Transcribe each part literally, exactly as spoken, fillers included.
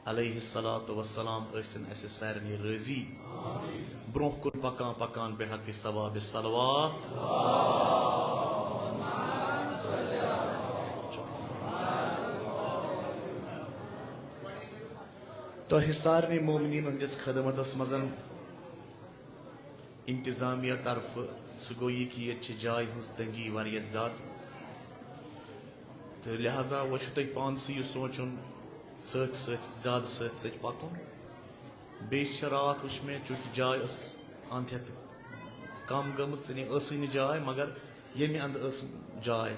علیہ الصلوۃ والسلام ٲسِن اَسہِ سارنٕے رٲضی۔ برونٛہہ کُن پکان پکان بے حق ثواب صلوات۔ تۄہہِ سارنٕے مومنیٖن ہٕنٛدِس خدمتس منٛز انتظامیہ طرفہٕ، سُہ گوٚو یہِ کہِ ییٚتہِ چھِ جایہِ ہٕنٛز تنگی واریاہ زیادٕ، تہٕ لہذا وۄنۍ چھُ تۄہہِ پانسٕے یہِ سونٛچُن، سۭتۍ سۭتۍ، زیادٕ سۭتۍ سۭتۍ پکُن۔ بیٚیہِ چھِ راتھ وٕچھ مےٚ، چوٗنٛکہِ جاے ٲس اَنٛد ہٮ۪تھ کم گٔمٕژ، یعنی ٲسٕے نہٕ جاے، مگر ییٚمہِ اَنٛدٕ ٲس جاے،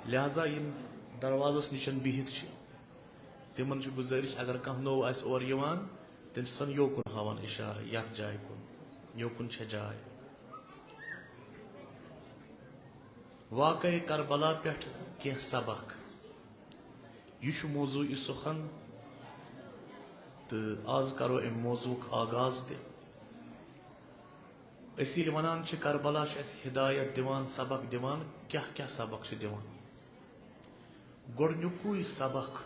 لہذا یِم دروازس نِش بِہِتھ چھِ، تِمن چھِ گُزٲرِش، اگر کانٛہہ نوٚو آسہِ اورٕ یِوان، تٔمۍ چھِ آسان یوکُن ہاوان اِشارٕ، یَتھ جایہِ کُن، یوکُن چھےٚ جاے۔ واقعہ کربلا پٮ۪ٹھ کینٛہہ سبق، یہِ چھُ موضوع سخن، تہٕ آز کرو اَمہِ موضوعُک آغاز تہِ۔ أسۍ ییٚلہِ وَنان چھِ کربلا چھِ اَسہِ ہدایت دِوان، سبق دِوان، کیٛاہ کیٛاہ سبق چھِ دِوان؟ گۄڈٕنیُکُے سبق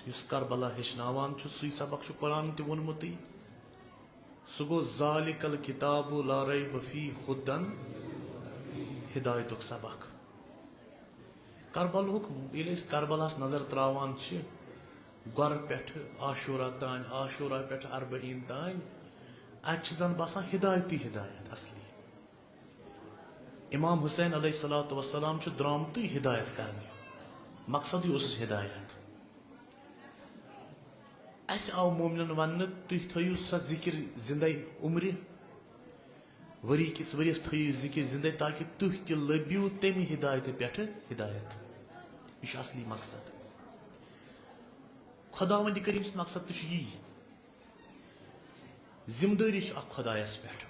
یُس کربلا ہیٚچھناوان چھُ، سُے سبق چھُ قرآن تہِ ووٚنمُتٕے۔ سُہ گوٚو ذالک الکتاب لا ریب فیہ ہدی، ہدایتُک سبق۔ کربلہُک، ییٚلہِ أسۍ کربلاہس نظر تراوان چھِ، گۄرٕ پٮ۪ٹھٕ عاشورہ تام، عاشورہ پٮ۪ٹھٕ اربعین تام، اتہِ چھِ زن باسان ہدایتی ہدایت اصلی۔ امام حسین علیہ الصلوۃ والسلام چھُ درامتُے ہدایت کرنہِ، مقصدٕے اوسُس ہدایت۔ اسہِ آو مومنن وننہٕ، تُہۍ تھٲیِو سۄ ذکر زندے عمرِ، ؤری کِس ؤریس تھٲیِو ذکر زندے، تاکہِ تُہۍ تہِ لٔبِو تمہِ ہدایتہٕ پٮ۪ٹھٕ ہدایت۔ یہِ چھُ اصلی مقصد۔ خداوندِ کریم سُنٛد مقصد تہِ چھُ یی۔ ذمہٕ دٲری چھِ اکھ خدایس پٮ۪ٹھ۔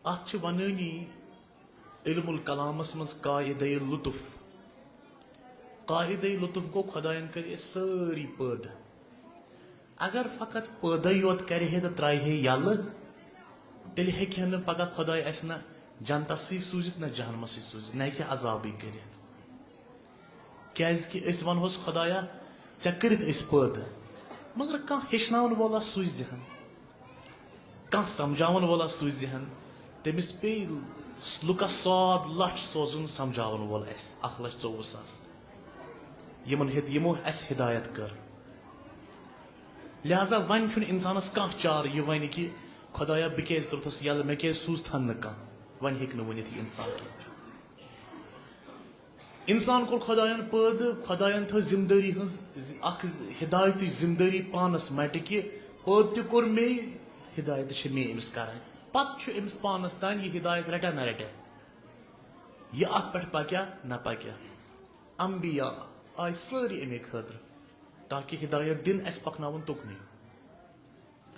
اتھ چھِ ونٲنی علم الکلامس منٛز قاعدے لطف۔ قاعدے لطف گوٚو، خداین کٔرۍ أسۍ سٲری پٲدٕ۔ اگر فقط پٲدے یوت کرِ ہے تہٕ ترایہِ ہے یلہٕ، تیٚلہِ ہیٚکہِ ہے نہٕ پگاہ خداے اسہِ نہ جنتسٕے سوٗزِتھ نہ جہنمسٕے سوٗزِتھ، نہ ہیٚکہِ عذابٕے کٔرِتھ۔ کیازِ کہِ أسۍ ونہوس، خدایا، ژےٚ کٔرِتھ أسۍ پٲدٕ، مگر کانٛہہ ہیٚچھناون وولا سوٗزِ ہن، کانٛہہ سمجھاون وولا سوٗزِ ہن۔ تٔمِس پیٚیہِ لُکس ساد لچھ سوزُن سمجھاون وول اسہِ، اکھ لچھ ژوٚوُہ ساس۔ یِمن ہیٚت-، یِمو اسہِ ہدایت کٔر۔ لہذا وۄنۍ چھُنہٕ انسانس کانٛہہ چارٕ یہِ ونہِ کہِ، خدایا، بہٕ کیازِ تروتھس یلہٕ، مےٚ کیازِ سوٗزتھن نہٕ کانٛہہ؟ وۄنۍ ہیٚکہِ نہٕ ؤنِتھ یہِ انسان کینٛہہ۔ انسان کوٚر خداین پٲدٕ، خداین تھٲو ذمہٕ دٲری ہٕنٛز زِ-، اکھ ہدایتٕچ ذمہٕ دٲری پانس مٹہِ کہِ پٲدٕ تہِ کوٚر مے، ہدایت چھِ مے أمِس کرٕنۍ۔ پتہٕ چھُ أمِس پانس تام یہِ ہدایت رٹیا نہ رٹیا، یہِ اتھ پٮ۪ٹھ پکیا نہ پکیا۔ انبیاء آے سٲری امے خٲطرٕ، تاکہِ ہدایت دِن، اسہِ پکناوُن تُکنُے۔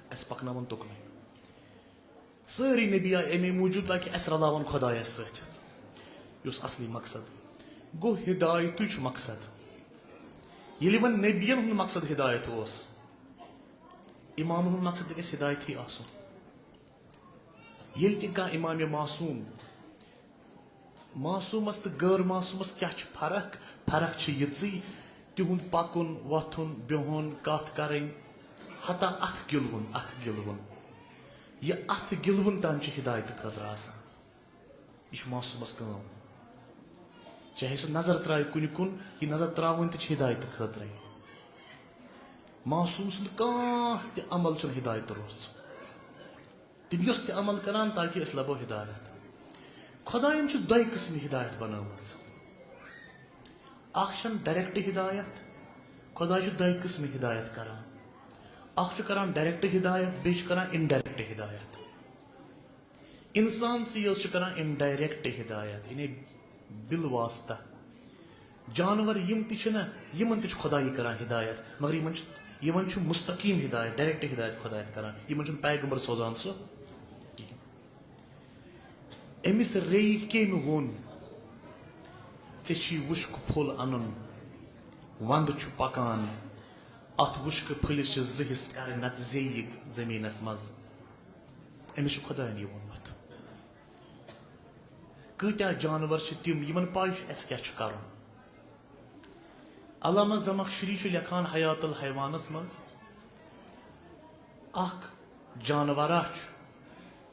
اسہِ پکناوُن تُکنُے۔ سٲری نبی آے امے موٗجوٗب، تاکہِ اسہِ رلاون خدایس سۭتۍ، یُس اصلی مقصد گوٚو۔ ہدایتٕے چھُ مقصد۔ ییٚلہِ وۄنۍ نبین ہُنٛد مقصد ہدایت اوس، امامن ہُنٛد مقصد تہِ گژھِ ہدایتٕے آسُن۔ ییٚلہِ تہِ کانٛہہ امام معصوم، معصومس تہٕ غٲر معصومس کیٛاہ چھِ فرق؟ فرق چھِ یِژٕے، تِہُنٛد پکُن، وۄتھُن، بِہُن، کتھ کرٕنۍ، حتی اتھٕ گِلوُن، اتھٕ گِلوُن۔ یہِ اتھٕ گِلوُن تام چھِ ہدایتہٕ خٲطرٕ آسان۔ یہِ چھُ معصومس کٲم۔ چاہے سُہ نظر ترٛاوِ کُنہِ کُن، یہِ نظر ترٛاوٕنۍ تہِ چھِ ہدایتہٕ خٲطرَے۔ معصوم سُنٛد کانٛہہ تہِ عمل چھُنہٕ ہدایتہٕ روٚس۔ تِم یۄس تہِ عمل کران، تاکہِ أسۍ لبو ہدایت۔ خداین چھِ دۄیہِ قٕسمہِ ہدایت بنٲومٕژ۔ اکھ چھَنہٕ direct ہدایت، خدا چھُ دۄیہِ قٕسمہِ ہدایت کران۔ اکھ چھُ کران direct ہدایت، بیٚیہِ چھُ کران indirect ہدایت۔ انسان سٕے یٲژ چھِ کران indirect ہدایت، یعنی بالواسطہ۔ جانور یِم تہِ چھِ نہ، یِمن تہِ چھُ خدایی کران ہدایت، مگر یِمن چھُ، یِمن چھُ مستقیم ہدایت، direct ہدایت خدایت کران، یِمن چھُنہٕ پیغمبر سوزان سُہ کِہیٖنۍ۔ أمِس ریٚیہِ کٔمۍ ووٚن، "ژےٚ چھی وُشکہٕ پھوٚل اَنُن، وَندٕ چھُ پَکان، اَتھ وُشکہٕ پھٔلِس چھِ زٕ حِصہٕ کَرٕنۍ، نَتہٕ زیٚیہِ یہِ زٔمیٖنَس منٛز"؟ أمِس چھُ خۄدایَن یہِ ووٚنمُت۔ کۭتیٛاہ جانوَر چھِ تِم، یِمَن پَے چھِ اَسہِ کیٛاہ چھُ کَرُن۔ علامہ زمخشری چھُ لیکھان حیات الحیوانس منٛز، اکھ جانورا چھُ،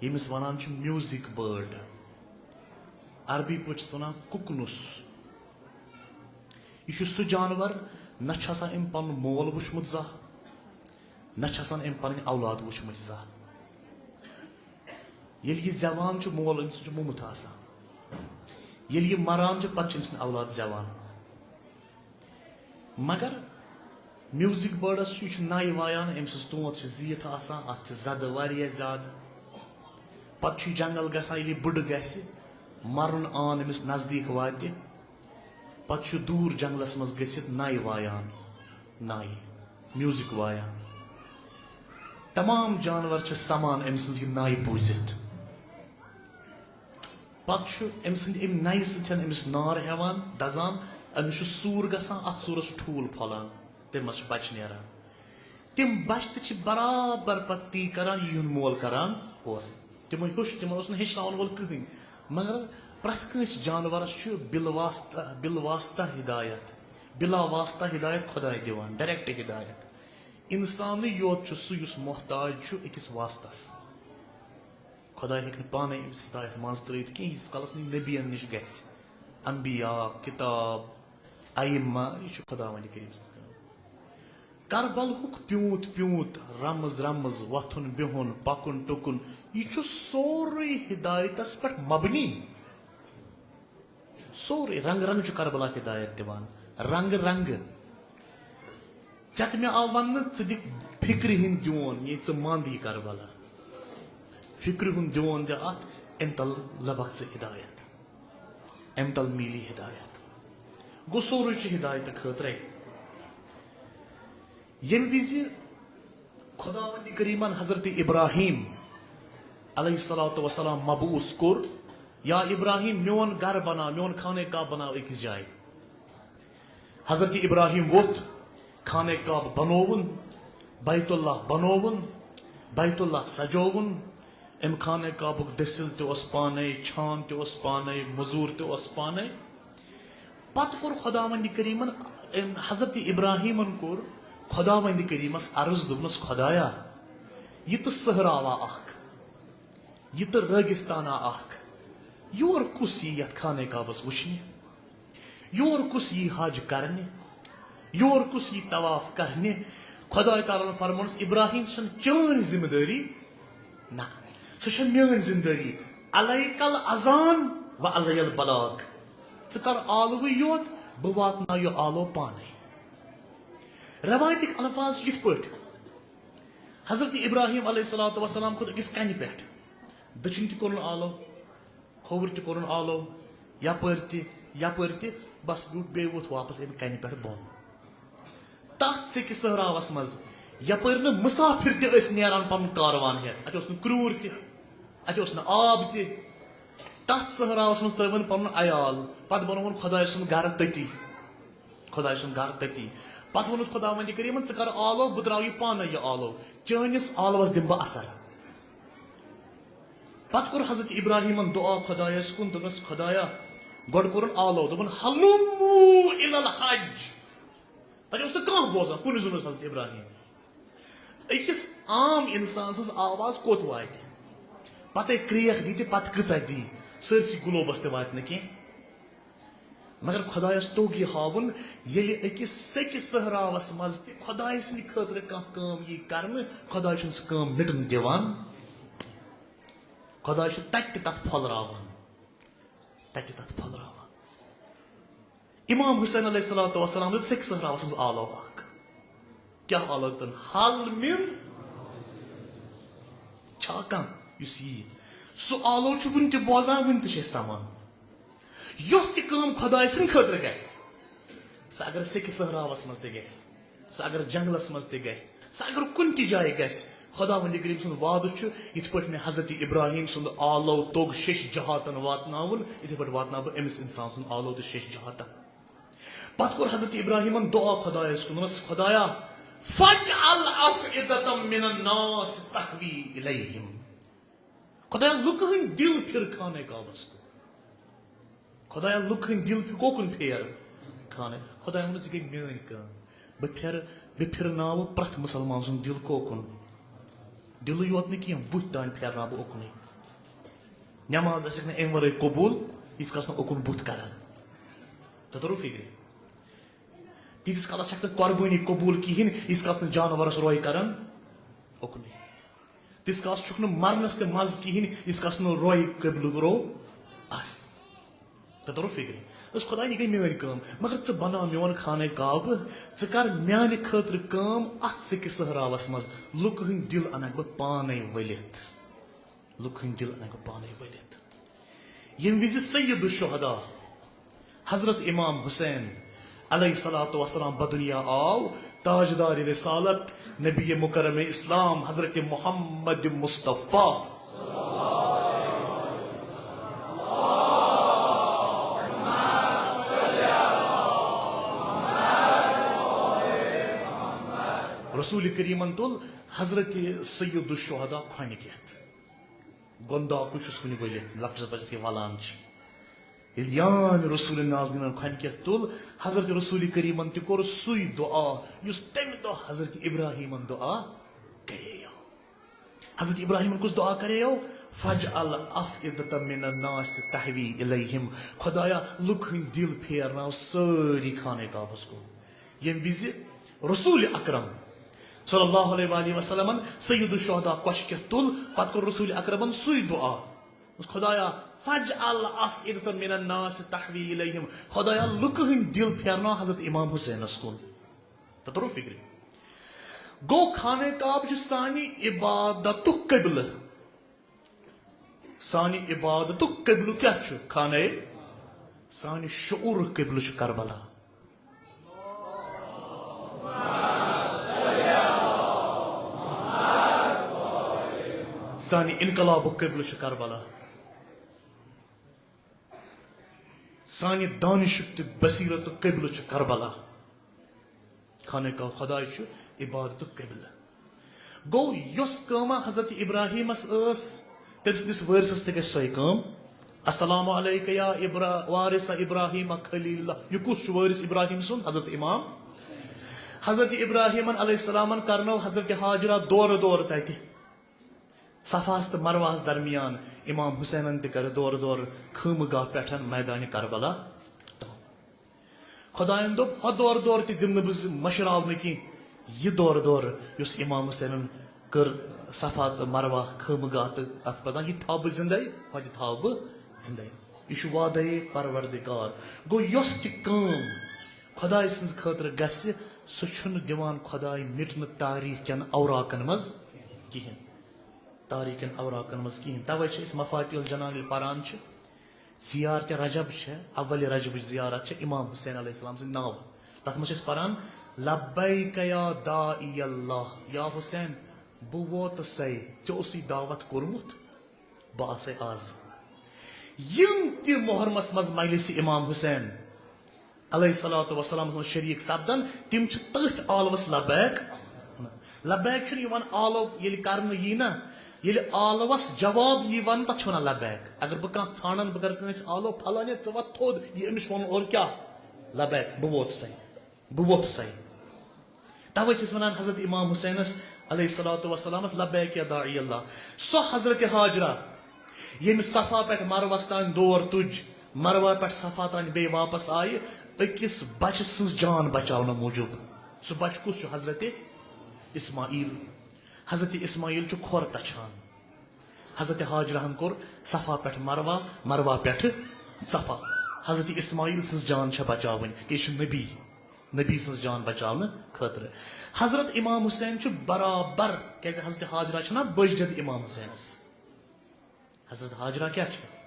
ییٚمِس ونان چھِ میوزک بٲرڈ۔ عربی پٲٹھۍ چھِس ونان کُکنُس۔ یہِ چھُ سُہ جانور، نہ چھُ آسان أمۍ پنُن مول وُچھمُت زانٛہہ، نہ چھُ آسان أمۍ پنٕنۍ اولاد وُچھمٕتۍ زانٛہہ۔ ییٚلہِ یہِ زٮ۪وان چھُ، مول أمۍ سُنٛد چھُ موٚمُت آسان۔ ییٚلہِ یہِ مران چھُ، پتہٕ چھُ أمۍ سُنٛد اولاد زٮ۪وان۔ مگر میوزک بٲرڈس چھُ، یہِ چھُ نَے وایان، أمۍ سٕنٛز تونٛت چھِ زیٖٹھ آسان، اتھ چھِ زدٕ واریاہ زیادٕ۔ پتہٕ چھُ یہِ جنگل گژھان، ییٚلہِ یہِ بٕڈٕ گژھِ، مرُن آن أمِس نزدیٖک واتہِ، پتہٕ چھُ دوٗر جنگلس منٛز گٔژھِتھ نَے وایان، نَے، میوزک وایان۔ تمام جانور چھِ سمان أمۍ سٕنٛز یہِ نَے بوٗزِتھ۔ پتہٕ چھُ أمۍ سٕنٛدِ اَمہِ نَیہِ سۭتۍ أمِس نار ہٮ۪وان، دَزان، أمِس چھُ سوٗر گژھان، اَتھ سوٗرَس چھُ ٹھوٗل پھۄلان، تَمہِ منٛز چھِ بَچہِ نیران۔ تِم بَچہِ تہِ چھِ برابر پتہٕ تی کران، یِہُنٛد مول کران اوس۔ تِمو ہیوٚچھ، تِمن اوس نہٕ ہیٚچھناوَن وول کٕہٕنۍ، مگر پرٛٮ۪تھ کٲنٛسہِ جانورَس چھُ بِل واسطہ، بِل واسطہ ہدایت، بِلا واسطہ ہدایت خۄداے دِوان، ڈایریکٹ ہدایت۔ اِنسانٕے یوت چھُ سُہ یُس محتاج چھُ أکِس واسطس۔ خۄداے ہیٚکہِ نہٕ پانَے أمِس ہدایت منٛز ترٲوِتھ کینٛہہ، ییٖتِس کالَس نہٕ نبیَن نِش گژھِ۔ انبیاء، کتاب، ائمہ، یہِ چھُ خۄداوندِ کریم سٕنٛز کٲم۔ کربلہُک پیوٗنت پیوٗنت، رمز رمز، وۄتھُن بِہُن، پکُن ٹُکُن، یہِ چھُ سورُے ہدایتس پٮ۪ٹھ مبنی۔ سورُے رنگہٕ رنگہٕ چھُ کربلا ہدایت دِوان، رنگہٕ رنگہٕ۔ ژےٚ تہٕ مےٚ آو وننہٕ، ژٕ دِکھ فکرِ ہُنٛد دیون، یہِ ژٕ مند یہِ کربلا۔ فکرِ ہُنٛد دیون دِ اتھ، امہِ تل لبکھ ژٕ ہدایت، امہِ تل میلی ہدایت۔ گوٚو، سورُے چھُ ہدایتہٕ خٲطرے۔ ییٚمہِ وِزِ خۄداوندِ کریٖمن حضرت ابراہیم علیہ الصلوۃ والسلام مبعوث کوٚر، یا ابراہیم، میون گرٕ بناو، میون خانہ کعبہ بناو أکِس جایہِ۔ حضرت ابراہیم ووٚتھ، خانہ کعبہ بنووُن، بیت اللہ بنووُن، بیت اللہ سجووُن۔ امہِ خانہ کعبُک دٔسِل تہِ اوس پانے، چھان تہِ اوس پانے، مزوٗر تہِ اوس پانے۔ پتہٕ کوٚر خۄداوندِ کریٖمن، أمۍ حضرت ابراہیمن کوٚر خۄداوندِ کریٖمس عرض، دوٚپنس، خۄدایا، یہِ تہٕ صحراوا اکھ، یہِ تہٕ رٲگِستانا اکھ، یور کُس یی یتھ خانہ کعبس وٕچھنہِ؟ یور کُس یی حج کرنہِ؟ یور کُس یی طواف کرنہِ؟ خۄداے تعالیٰ ہن فرمونس، ابراہیم، سُہ چھنہٕ چٲنۍ ذمہٕ دٲری، نہ، سُہ چھےٚ میٲنۍ ذمہٕ دٲری۔ علیک الاذان و علی البلاغ۔ ژٕ کر آلوٕے یوت، بہٕ واتناو یہِ آلو پانے۔ روایتٕکۍ الفاظ چھِ یِتھ پٲٹھۍ، حضرت ابراہیم علیہ الصلوۃ والسلام کھوٚت أکِس کنہِ پٮ۪ٹھ، دٔچھِنۍ تہِ کوٚرُن آلو، کھووُر تہِ کوٚرُن آلو، یپٲرۍ تہِ، یپٲرۍ تہِ، بس بیوٗٹھ، بیٚیہِ ووٚتھ واپس امہِ کنہِ پٮ۪ٹھ بۄن۔ تتھ سیٚکہِ صحراوس منٛز، یپٲرۍ نہٕ مسافر تہِ ٲسۍ نیران پنُن کاروان ہٮ۪تھ، اتہِ اوس نہٕ کرٛوٗر تہِ، اتہِ اوس نہٕ آب تہِ، تتھ صحراوس منٛز ترٲوٕن پنُن عیال، پتہٕ بنووُن خۄداے سُنٛد گرٕ تٔتی۔ خۄداے سُنٛد گرٕ تٔتی۔ پتہٕ ووٚنُس خۄداوندِ کریٖمن، ژٕ کر آلو، بہٕ تراوٕ یہِ پانے یہِ آلو، چٲنِس آلوس دِمہٕ بہٕ اثر۔ پتہٕ کوٚر حضرت ابراہیمن دعا خۄدایس کُن، دوٚپنس، خۄدایا، گۄڈٕ کوٚرُن آلو، دوٚپُن، ہلومو الی الحج۔ تتہِ اوس نہٕ کانٛہہ بوزان، کُنہِ زوٚن اوس حضرت ابراہیم۔ أکِس عام انسان سٕنٛز آواز کوٚت واتہِ؟ پتہٕ کرٛیکھ دی تہِ پتہٕ کۭژاہ دی؟ سٲرسٕے گلوبس تہِ واتہِ نہٕ کینٛہہ۔ مگر خۄدایس توٚگ یہِ ہاوُن، ییٚلہِ أکِس سیٚکہِ صحراوس منٛز تہِ خۄدایہِ سٕنٛدِ خٲطرٕ کانٛہہ کٲم یی کرنہٕ، خۄداے چھُنہٕ سُہ کٲم مِٹن دِوان۔ خۄداے چھُ تتہِ تہِ تتھ پھۄلراوان، تتہِ تہِ تتھ پھۄلراوان۔ امام حسین علیہ الصلوۃ والسلام دیُت سیٚکہِ صحراوس منٛز آلو اکھ۔ کیٛاہ آلو دیُتن؟ ہل من، چھا کانٛہہ یُس یی؟ سُہ آلو چھُ وُنہِ تہِ بوزان، وُنہِ تہِ چھِ أسۍ سمان۔ یۄس تہِ کٲم خۄداے سٕنٛدِ خٲطرٕ گژھِ، سۄ اگر سیٚکہِ صحراوس منٛز تہِ گژھِ، سۄ اگر جنگلس منٛز تہِ گژھِ، سۄ اگر کُنہِ تہِ جایہِ گژھِ، خۄداوندِ کریم سُنٛد وعدٕ چھُ، یِتھ پٲٹھۍ مےٚ حضرت ابراہیم سُنٛد آلو توٚگ شیٚش جہاتن واتناوُن، یِتھے پٲٹھۍ واتناو بہٕ أمِس انسان سُنٛد آلو تہِ شیٚش جہاتن۔ پتہٕ کوٚر حضرت ابراہیمن دعا خۄدایس کُن، دوٚپنس، خۄدایا، فاجعل افئدة من الناس تهوی الیہم۔ خۄدایا، لُکہٕ ہٕنٛدۍ دِل پھِر خانہ کعبس کُن۔ خۄدایا، لُکہٕ ہٕنٛدۍ دِل پھِر کوکُن پھیر؟ خانہ۔ خۄدایَن ووٚنُس، یہِ گٔے میٛٲنۍ کٲم۔ بہٕ پھِرٕ، بہٕ پھِرناوٕ پرٛٮ۪تھ مُسلمان سُنٛد دِل کوکُن۔ دِلٕے یوت نہٕ کینٛہہ، بُتھ تام پھِرناوٕ بہٕ اوٚکنُے۔ نٮ۪ماز ٲسِکھ نہٕ اَمہِ وَرٲے قبوٗل، ییٖتِس کالَس نہٕ اوٚکُن بُتھ کَرَن۔ تۄہہِ توٚرُو فِکرِ؟ تیٖتِس کالَس چھَکھ نہٕ قۄربٲنی قبوٗل کِہیٖنۍ، ییٖتِس کالَس نہٕ جانوَرَس روے کَرَن اوٚکنُے۔ تیٖتِس کالَس چھُکھ نہٕ مَرنَس تہِ مَزٕ کِہیٖنۍ، ییٖتِس کالَس نہٕ روے قبلُک رو آسہِ۔ تۄہہِ توٚرُو فِکرِ؟ دوٚپُس، خۄدایا، یہِ گٔے میٛٲنۍ کٲم، مگر ژٕ بناو میون خانہ کعبہٕ، ژٕ کر میانہِ خٲطرٕ کٲم اَتھ سِکہِ صحراوَس منٛز، لُکہٕ ہٕنٛدۍ دِل اَنَکھ بہٕ پانَے ؤلِتھ۔ لُکہٕ ہٕنٛدۍ دِل اَنَکھ بہٕ پانَے ؤلِتھ۔ ییٚمہِ وِزِ سید الشہداء حضرت امام حسین علیہ الصلوۃ والسلام بدنیا آو، تاجدار رسالت، نبی مکرم اسلام حضرت محمد مصطفیٰ رسول کریمن تُل حضرت سید الشہداء کھۄنہِ کٮ۪تھ۔ گۄنداکُے چھُس کُنہِ ؤلِتھ، لۄکٹِس بچس یہِ ولان چھِ۔ ییٚلہِ یامہِ رسول نازنیٖنن کھۄنہِ کٮ۪تھ تُل، حضرت رسول کریمن تہِ کوٚر سُے دُعا، یُس تمہِ دۄہ حضرت ابراہیمن دُعا کریو۔ حضرت ابراہیمن کُس دُعا کریو؟ فجعل افئدة من الناس تہوی الیہم۔ خۄدایا، لُکھ ہٕنٛدۍ دِل پھیرناو سٲری خانہ کعبس کُن۔ ییٚمہِ وِزِ رسول اکرم صلی اللہ علیہ وآلہ وسلمن سید الشہداء کۄچھِ کٮ۪تھ تُل، پتہٕ کوٚر رسول اکرمن سُے دُعا۔ دوٚپُس، خۄدایا، فجعل افئدة من الناس تہوی الیہم۔ خۄدایا، لُکہٕ ہٕنٛدۍ دِل پھیرناو حضرت امام حسینس کُن۔ تۄہہِ توٚرُو فِکرِ؟ گوٚو، خانہ کعبہٕ چھُ سانہِ عبادتُک قبلہٕ۔ سانہِ عبادتُک قبلہٕ کیٛاہ چھُ؟ خانہ۔ سانہِ شعوٗرُک قبلہٕ چھُ کربلا۔ سانہِ انقلابُک قبلہٕ چھُ کربلا۔ سانہِ دانشُک تہٕ بصیرتُک قبلہٕ چھُ کربلا۔ خانہ کعبہ، خۄداے چھُ عبادتُک قبلہٕ۔ گوٚو، یۄس کٲمہ حضرت ابراہیمس ٲس، تٔمۍ سٕنٛدِس وٲرثس تہِ گژھِ سۄے کٲم۔ السلام علیک یا ابرا-، وارث ابراہیم خلیل اللہ۔ یہِ کُس چھُ وٲرث ابراہیم سُنٛد؟ حضرت امام۔ حضرت ابراہیمن علیہ السلامن کرنٲو حضرت ہاجرہ دورٕ دورٕ تتہِ۔ صفاہس تہٕ مروہس درمیان امام حسینن تہِ کٔر دورٕ دورٕ خیمہٕ گاہ پٮ۪ٹھ میدانِ کربلا تام۔ خۄداین دوٚپ، ہۄ دورٕ دورٕ تہِ دِمہٕ نہٕ بہٕ زِ-، مٔشراونہٕ کینٛہہ۔ یہِ دورٕ دورٕ یُس امام حسینن کٔر صفا تہٕ مروہ خیمہٕ گاہ تہٕ اتھ پتہٕ، یہِ تھاوٕ بہٕ زندے، ہۄ تہِ تھاوٕ بہٕ زندے۔ یہِ چھُ وعدے پروردگار۔ گوٚو، یۄس تہِ کٲم خۄداے سٕنٛز خٲطرٕ گژھِ، سُہ چھُنہٕ دِوان خۄداے مِٹنہٕ تاریٖخ کٮ۪ن اوراقن منٛز کِہیٖنۍ۔ تاریٖخ کٮ۪ن اوراقن منٛز کِہیٖنۍ۔ توے چھِ أسۍ مفاتیح الجنان ییٚلہِ پران چھِ، زیارت رجب چھےٚ، اول رجبٕچ زیارت چھےٚ امام حسین علیہ السلام سٕنٛدِ ناوٕ۔ تتھ منٛز چھِ أسۍ پران، لبیک یا داعی اللہ، یا حسین، بہٕ ووتُسے، ژےٚ اوسُے دعوت کوٚرمُت، بہٕ آسے آز۔ یِم تہِ محرمس منٛز مجلس امام حسین علیہ الصلوۃ والسلامس منٛز شریٖک سپدان، تِم چھِ تٔتھۍ آلوس لبیک۔ لبیک چھُنہٕ یِوان آلو ییٚلہِ کرنہٕ یی نہ، ییٚلہِ آلوس جواب یی وننہٕ، تتھ چھِ ونان لبیک۔ اگر بہٕ کانٛہہ ژھانڈن، بہٕ کرٕ کٲنٛسہِ آلو، فلٲنہِ، ژٕ وۄتھ تھوٚد، یہِ أمِس چھُ ونُن اورٕ کیٛاہ؟ لبیک، بہٕ ووتُسے، بہٕ ووتُسے۔ توے چھِ أسۍ ونان حضرت امام حسینس علیہ الصلوۃ والسلامس، لبیک یا داعی اللہ۔ سۄ حضرت ہاجرہ، ییٚمہِ صفا پٮ۪ٹھ مروس تام دور تُج، مروہ پٮ۪ٹھ صفا تام بیٚیہِ واپس آیہِ، أکِس بچہٕ سٕنٛز جان بچاونہٕ موٗجوٗب۔ سُہ بچہٕ کُس چھُ؟ حضرت اسماعیل۔ حضرت اسماعیل چھُ کھۄر تچھان۔ حضرت ہاجرہن کوٚر صفا پٮ۪ٹھ مروہ، مروہ پٮ۪ٹھ صفا۔ حضرت اسماعیل سٕنٛز جان چھےٚ بچاوٕنۍ، کہِ یہِ چھُ نبی، نبی سٕنٛز جان بچاونہٕ خٲطرٕ۔ حضرت امام حسین چھُ برابر، کیازِ حضرت ہاجرہ چھِ نا بٔج دٮ۪د امام حسینس۔ حضرت ہاجرہ کیٛاہ چھِ؟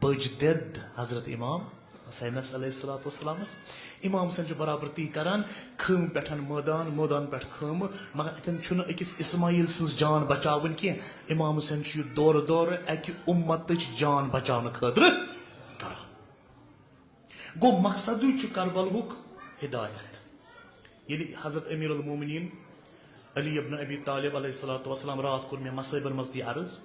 بٔج دٮ۪د حضرت امام حسینس علیہ الصلوۃ والسلامس۔ امام حسین چھُ برابر تی کران، خیمہٕ پٮ۪ٹھ مٲدان، مٲدان پٮ۪ٹھ خیمہٕ، مگر اتٮ۪ن چھُنہٕ أکِس اسماعیل سٕنٛز جان بچاوٕنۍ کینٛہہ۔ امام حسین چھُ یہِ دورٕ دورٕ اکہِ اُمتٕچ جان بچاونہٕ خٲطرٕ کران۔ گوٚو، مقصدٕے چھُ کربلہُک ہدایت۔ ییٚلہِ حضرت امیر المومنین علی ابن ابی طالب علیہ الصلوۃ والسلام، راتھ کوٚر مےٚ مصٲیبن منٛز تہِ عرض،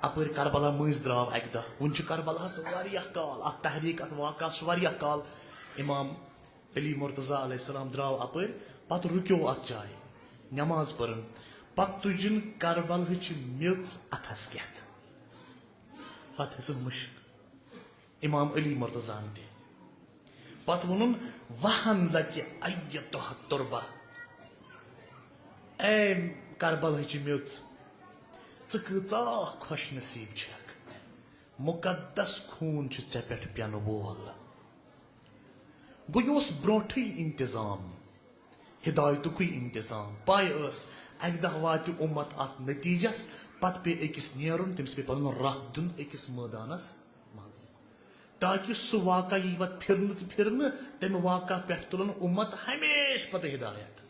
اپٲرۍ کربلا مٔنٛزۍ درٛاو اکہِ دۄہ۔ وُنہِ چھُ کربلاہس واریاہ کال، اتھ تحریٖک، اتھ واقعس چھُ واریاہ کال۔ امام علی مرتضی علیہ السلام درٛاو اپٲرۍ، پتہٕ رُکیو اتھ جایہِ، نماز پٔرٕن، پتہٕ تُجِن کربلہٕچ میٚژ اتھس کٮ۪تھ، پتہٕ ہیٚژٕن مُشک۔ امام علی مرتضیٰ ہن تہِ۔ پتہٕ ووٚنُن، "وہن لکہِ ایتہ تربہ، اے کربلہٕچ میٚژ، ژٕ کۭژاہ خۄش نصیب چھکھ، مقدس خوٗن چھُ ژےٚ پٮ۪ٹھ پٮ۪نہٕ وول۔" گوٚو یہِ اوس برونٛٹھٕے انتظام، ہدایتُکُے انتظام۔ پاے ٲس، اکہِ دۄہ واتہِ اُمت اتھ نتیجس، پتہٕ پیٚیہِ أکِس نیرُن، تٔمِس پیٚیہِ پنُن رتھ دیُن أکِس مٲدانس منٛز، تاکہِ سُہ واقعہ یی پتہٕ پھرنہٕ تہٕ پھرنہٕ، تمہِ واقعہ پٮ۪ٹھ تُلن اُمت ہمیشہٕ پتہٕ ہدایت۔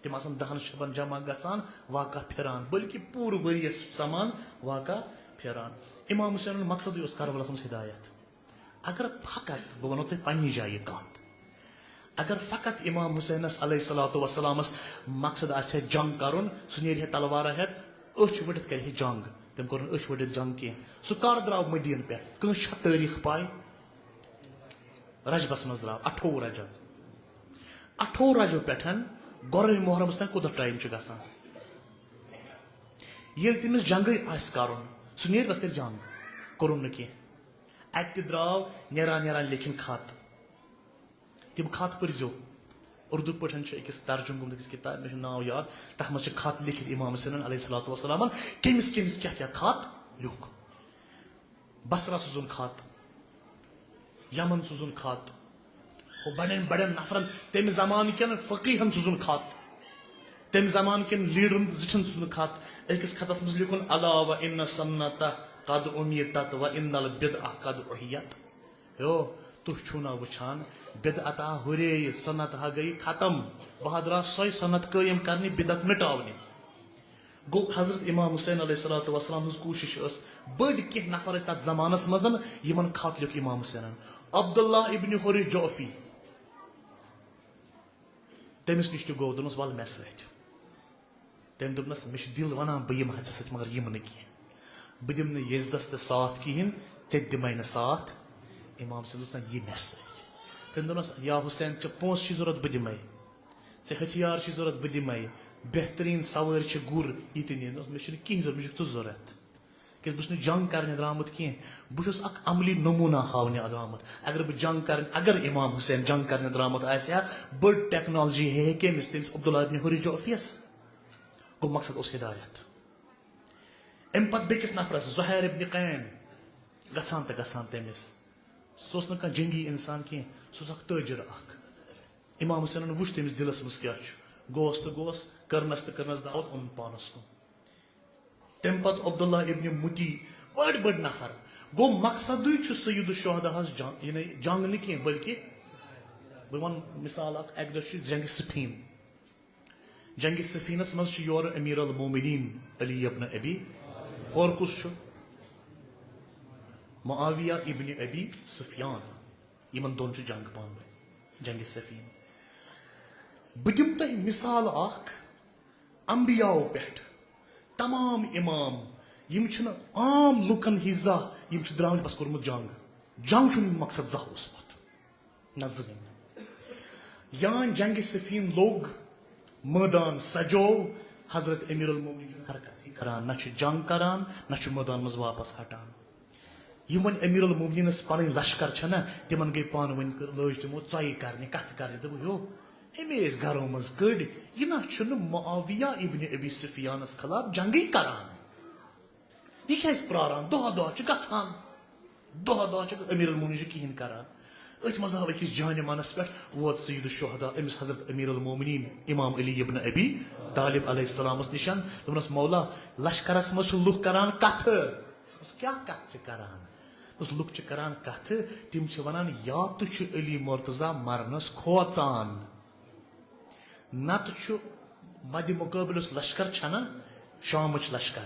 تِم آسن دہن شبن جمع گژھان، واقعہ پھران، بلکہ پوٗرٕ ؤریس سمان واقعہ پھران۔ امام حسینُن مقصدٕے اوس کربلس منٛز ہدایت۔ اگر فقط، بہٕ ونو تۄہہِ پننہِ جایہِ کتھ، اگر فقط امام حسینس علیہ الصلوۃ والسلامس مقصد آسہِ ہے جنگ کرُن، سُہ نیرِ ہے تلوارہ ہٮ۪تھ، أچھ ؤٹِتھ کرِ ہے جنگ۔ تٔمۍ کوٚر نہٕ أچھ ؤٹِتھ جنگ کینٛہہ۔ سُہ کر درٛاو مدینہٕ پٮ۪ٹھ؟ کٲنٛسہِ چھا تٲریٖخ پاے؟ رجبس منٛز درٛاو، اَٹھووُہ رجب۔ اَٹھووُہ رجب پٮ۪ٹھ گۄڈٕنِچ محرمس تام کوٗتاہ ٹایم چھُ گژھان؟ ییٚلہِ تٔمِس جنگٕے آسہِ کرُن، سُہ نیرِ بس کرِ جنگ، کوٚرُن نہٕ کینٛہہ۔ اتہِ تہِ درٛاو نیران نیران لیکھِن خط۔ تِم خط پٔرۍزیو۔ اردو پٲٹھۍ چھُ أکِس ترجمہٕ گوٚمُت أکِس کِتابہِ، مےٚ چھُ ناو یاد، تَتھ منٛز چھِ خط لیکھِتھ امام حسینن علیہ الصلوۃ والسلامن، کٔمِس کٔمِس کیٛاہ کیٛاہ خط لیوٚکھ۔ بصرہ سوٗزُن خط، یمن سوٗزُن خط، ہُہ بڑٮ۪ن بڑٮ۪ن نفرن، تَمہِ زمانہٕ کٮ۪ن فقیٖہن سوٗزُن خط، تَمہِ زمانہٕ کٮ۪ن لیڈرن تہٕ زِٹھٮ۪ن سوٗزُن خط۔ أکِس خطس منٛز لیوٚکھُن، "الا و ان سنتہ قد امیتت و ان البدعہ قد احیت۔" ہیو، تُہۍ چھِو نا وٕچھان، بدعت ہا ہُرے، سنت ہا گٔیہِ ختم۔ بہٕ ہا درٛاس سۄے سنت قٲیِم کرنہِ، بدعت مٹاونہِ۔ گوٚو، حضرت امام حسین علیہ الصلوۃ والسلام ہٕنٛز کوٗشش ٲس، بٔڑۍ کینٛہہ نفر ٲسۍ تتھ زمانس منٛز، یِمن خط لیوٚکھ امام حسینن۔ عبداللہ ابن حریث جعفی، تٔمِس نِش تہِ گوٚو، دوٚپنس، "ول مےٚ سۭتۍ۔" تٔمۍ دوٚپنس، "مےٚ چھُ دِل ونان بہٕ یِمہٕ ہا ژےٚ سۭتۍ، مگر یِمہٕ نہٕ کینٛہہ۔ بہٕ دِمہٕ نہٕ یزدس تہِ ساتھ کِہیٖنۍ، ژےٚ تہِ دِمے نہٕ ساتھ۔" امام حسین دوٚپنس، "نہ، یہِ مےٚ سۭتۍ۔" تٔمۍ دوٚپنس، "یا حسین، ژےٚ پونٛسہٕ چھی ضوٚرتھ، بہٕ دِمے۔ ژےٚ ہتھیار چھی ضوٚرتھ، بہٕ دِمے۔ بہتریٖن سوٲرۍ چھِ، گُر، یہِ تہِ نِن۔" دوٚپنس، "مےٚ چھُنہٕ کِہیٖنۍ ضوٚرتھ، مےٚ چھُکھ ژٕ ضوٚرتھ۔ کیٛازِ بہٕ چھُس نہٕ جنگ کرنہِ درٛامُت کینٛہہ، بہٕ چھُس اکھ عملی نموٗنہ ہاونہِ درٛامُت۔ اگر بہٕ جنگ کرنہِ، اگر امام حسین جنگ کرنہِ درٛامُت آسہِ ہا، بٔڑ ٹیکنالوجی ہے ہے کٔمِس؟ تٔمِس عبداللہ ابن حریث جعفیس۔" گوٚو، مقصد اوس ہدایت۔ امہِ پتہٕ بیٚکِس نفرس، زہیر ابن قین، گژھان تہٕ گژھان تٔمِس۔ سُہ اوس نہٕ کانٛہہ جنگی انسان کینٛہہ، سُہ اوس اکھ تٲجر اکھ۔ امام حسینن وُچھ تٔمِس دِلس منٛز کیٛاہ چھُ۔ گوس تہٕ گوس، کٔرنس تہٕ کٔرنس دعوت، اوٚنُن پانس کُن۔ تمہِ پتہٕ عبداللہ ابن متی، بٔڑۍ بٔڑۍ نفر۔ گوٚو، مقصدٕے چھُ سید الشہداہس جنگ، یعنی جنگ نہٕ کینٛہہ، بلکہِ بہٕ ونہٕ مثال اکھ، اکہِ دۄہ چھُ جنگِ صفین۔ جنگِ صفینس منٛز چھُ یورٕ امیر المومنین علی ابن ابی، ہورٕ کُس چھُ؟ معاویہ ابن ابی سفیان۔ یِمن دۄن چھُ جنگ پانہٕ ؤنۍ، جنگِ صفین۔ بہٕ دِمہٕ تۄہہِ مثال اکھ، انبیاءو پٮ۪ٹھ تمام امام، یِم چھِنہٕ عام لُکن ہِش زانٛہہ، یِم چھِ درٛامٕتۍ بس کوٚرمُت جنگ۔ جنگ چھُنہٕ مقصد زانٛہہ اوسمُت۔ نہ زٕہٕنۍ نہٕ۔ یان جنگِ صفین لوٚگ، مٲدان سجوو، حضرت امیر المومنین چھُنہٕ حرکت کران، نہ چھُ جنگ کران، نہ چھُ مٲدان منٛز واپس ہٹان۔ یِم وۄنۍ امیر المومنینس پنٕنۍ لشکر چھنہ، تِمن گٔے پانہٕ ؤنۍ کٔر، لٲج تِمو ژۄیہِ کرنہِ، کتھٕ کرنہِ، دوٚپُکھ، "یو، أمۍ ٲسۍ گرو منٛز کٔڑۍ، یہِ نہ چھُنہٕ معاویہ ابن ابی سفیانس خلاف جنگٕے کران۔" یہِ کیازِ پراران؟ دۄہا دۄہا چھُ گژھان، دۄہا دۄہا چھُ امیر المومنین چھُ کِہیٖنۍ کران۔ أتھۍ منٛز آو أکِس جانہِ منس پٮ۪ٹھ، ووت سید الشہداء أمِس حضرت امیر المومنین امام علی ابن ابی طالب علیہ السلامس نِشن۔ دوٚپنس، "مولا، لشکرس منٛز چھِ لُکھ کران کتھٕ۔" دوٚپنس، "کیٛاہ کتھ چھِ کران؟" دوٚپنس، "لُکھ چھِ کران کتھٕ، تِم چھِ ونان، یا تہٕ چھُ علی مرتضی مرنس کھوژان۔" نتہٕ چھُ مدِ مقابل یُس لشکر چھنا، شامٕچ لشکر،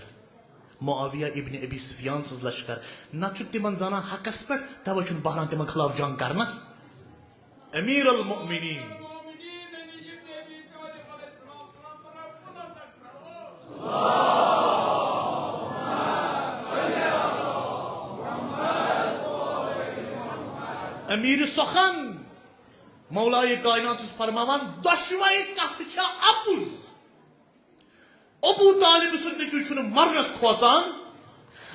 معاویہ ابن ابی سفیان سٕنٛز لشکر، نتہٕ چھُ تِمن زانان حقس پٮ۪ٹھ، توے چھُنہٕ بہران تِمن خلاف جنگ کرنس۔ امیر المؤمنین۔ امیر سخن۔ مولایہِ کائنات چھُس فرماوان، دۄشوے کتھٕ چھےٚ اپُز۔ ابو طالب سُنٛد نیٚچوٗ چھُنہٕ مرنس کھوژان۔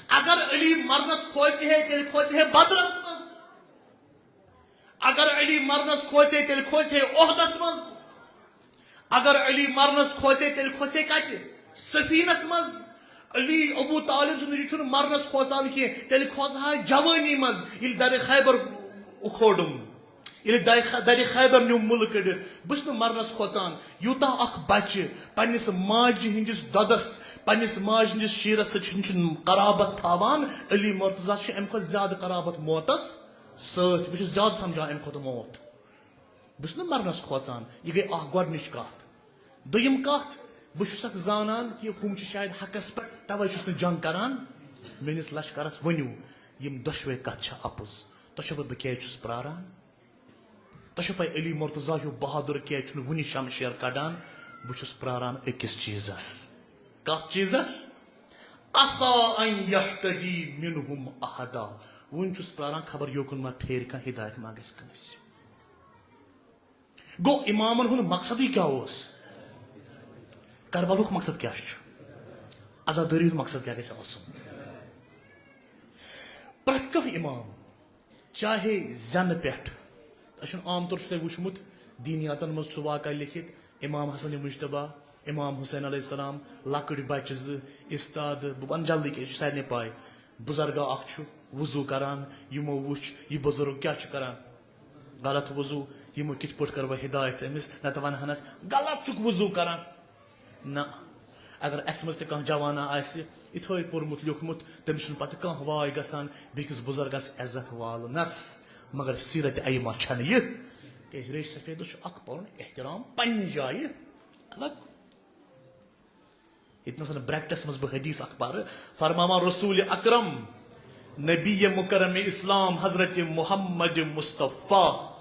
اگر علی مرنس کھوژِ ہے، تیٚلہِ کھوژِ ہے بدرس منٛز۔ اگر علی مرنس کھوژِ ہے، تیٚلہِ کھوژِ ہے احدس منٛز۔ اگر علی مرنس کھوژِ ہے، تیٚلہِ کھوژِ ہے کتہِ؟ سفینس منٛز۔ علی، ابو طالب سُنٛد نیٚچوٗ چھُنہٕ مرنس کھوژان کینٛہہ، تیٚلہِ کھوژ ہا جوٲنی منٛز، ییٚلہِ درِ خیبر اُکھوڑُم۔ ییٚلہِ دَرِ خ-، دَرِ خیبر نیوٗ مُلہٕ کٔڑِتھ۔ بہٕ چھُس نہٕ مرنَس کھوژان۔ یوٗتاہ اکھ بَچہٕ پننِس ماجہِ ہٕنٛدِس دۄدَس، پننِس ماجہِ ہٕنٛدِس شیٖرَس سۭتۍ چھُنہٕ، چھُنہٕ قرابت تھاوان، علی مرتضیٰ چھُ اَمہِ کھۄتہٕ زیادٕ قرابت موتَس سۭتۍ۔ بہٕ چھُس زیادٕ سمجھان اَمہِ کھۄتہٕ موت۔ بہٕ چھُس نہٕ مرنَس کھوژان۔ یہِ گٔے اکھ گۄڈٕنِچ کَتھ۔ دوٚیِم کَتھ، بہٕ چھُس اکھ زانان کہِ ہُم چھِ شاید حقَس پٮ۪ٹھ، تَوَے چھُس نہٕ جنگ کران۔ میٲنِس لشکرَس ؤنِو، یِم دۄشوَے کَتھٕ چھےٚ اَپُز۔ تۄہہِ چھو پَتہٕ بہٕ کیازِ چھُس پراران؟ تۄہہِ چھو پَے علی مرتضیٰ ہیوٗ بہادُر کیازِ چھُنہٕ وُنہِ شمشیر کڑان؟ بہٕ چھُس پراران أکِس چیٖزَس۔ کَتھ چیٖزَس؟ عسیٰ ان یہتدی منہم احدا۔ وُنہِ چھُس پراران، خبر یوکُن ما پھیرِ کانٛہہ، ہدایت ما گژھِ کٲنٛسہِ۔ گوٚو، امامن ہُنٛد مقصدٕے کیٛاہ اوس؟ کربلہُک مقصد کیٛاہ چھُ؟ عزادٲری ہُنٛد مقصد کیٛاہ گژھِ آسُن؟ پرٛٮ۪تھ کانٛہہ امام، چاہے زٮ۪نہٕ پٮ۪ٹھ، تۄہہِ چھُنہٕ عام طور چھُ تۄہہِ وُچھمُت، دینیاتن منٛز چھُ واقعہ لیکھِتھ، امام حسن مجتبیٰ، امام حسین علیہ السلام، لۄکٕٹۍ بچہٕ زٕ، استاد، بہٕ ونہٕ جلدی کینٛہہ، یہِ چھِ سارنٕے پاے۔ بُزرگا اکھ چھُ وضو کران، یِمو وُچھ، یہِ بُزرگ کیٛاہ چھُ کران؟ غلط وضو۔ یِمو کِتھ پٲٹھۍ کٔر وۄنۍ ہدایت أمِس؟ نتہٕ ونہٕ ہنس، غلط چھُکھ وضو کران۔ نہ، اگر اسہِ منٛز تہِ کانٛہہ جوانا آسہِ، یِتھٲے پوٚرمُت لیوٚکھمُت، تٔمِس چھُنہٕ پتہٕ کانٛہہ واے گژھان بیٚکِس بُزرگس عزت والنس۔ مگر سیرت ایمہ چھنہٕ یہِ، کیازِ ریش سفیدس چھُ اکھ پنُن احترام پننہِ جایہِ الگ۔ ییٚتہِ نَس بریکٹس منٛز بہٕ حدیث اکھ پرٕ، فرماوان رسول اکرم، نبی مکرم اسلام حضرت محمد مصطفیٰ۔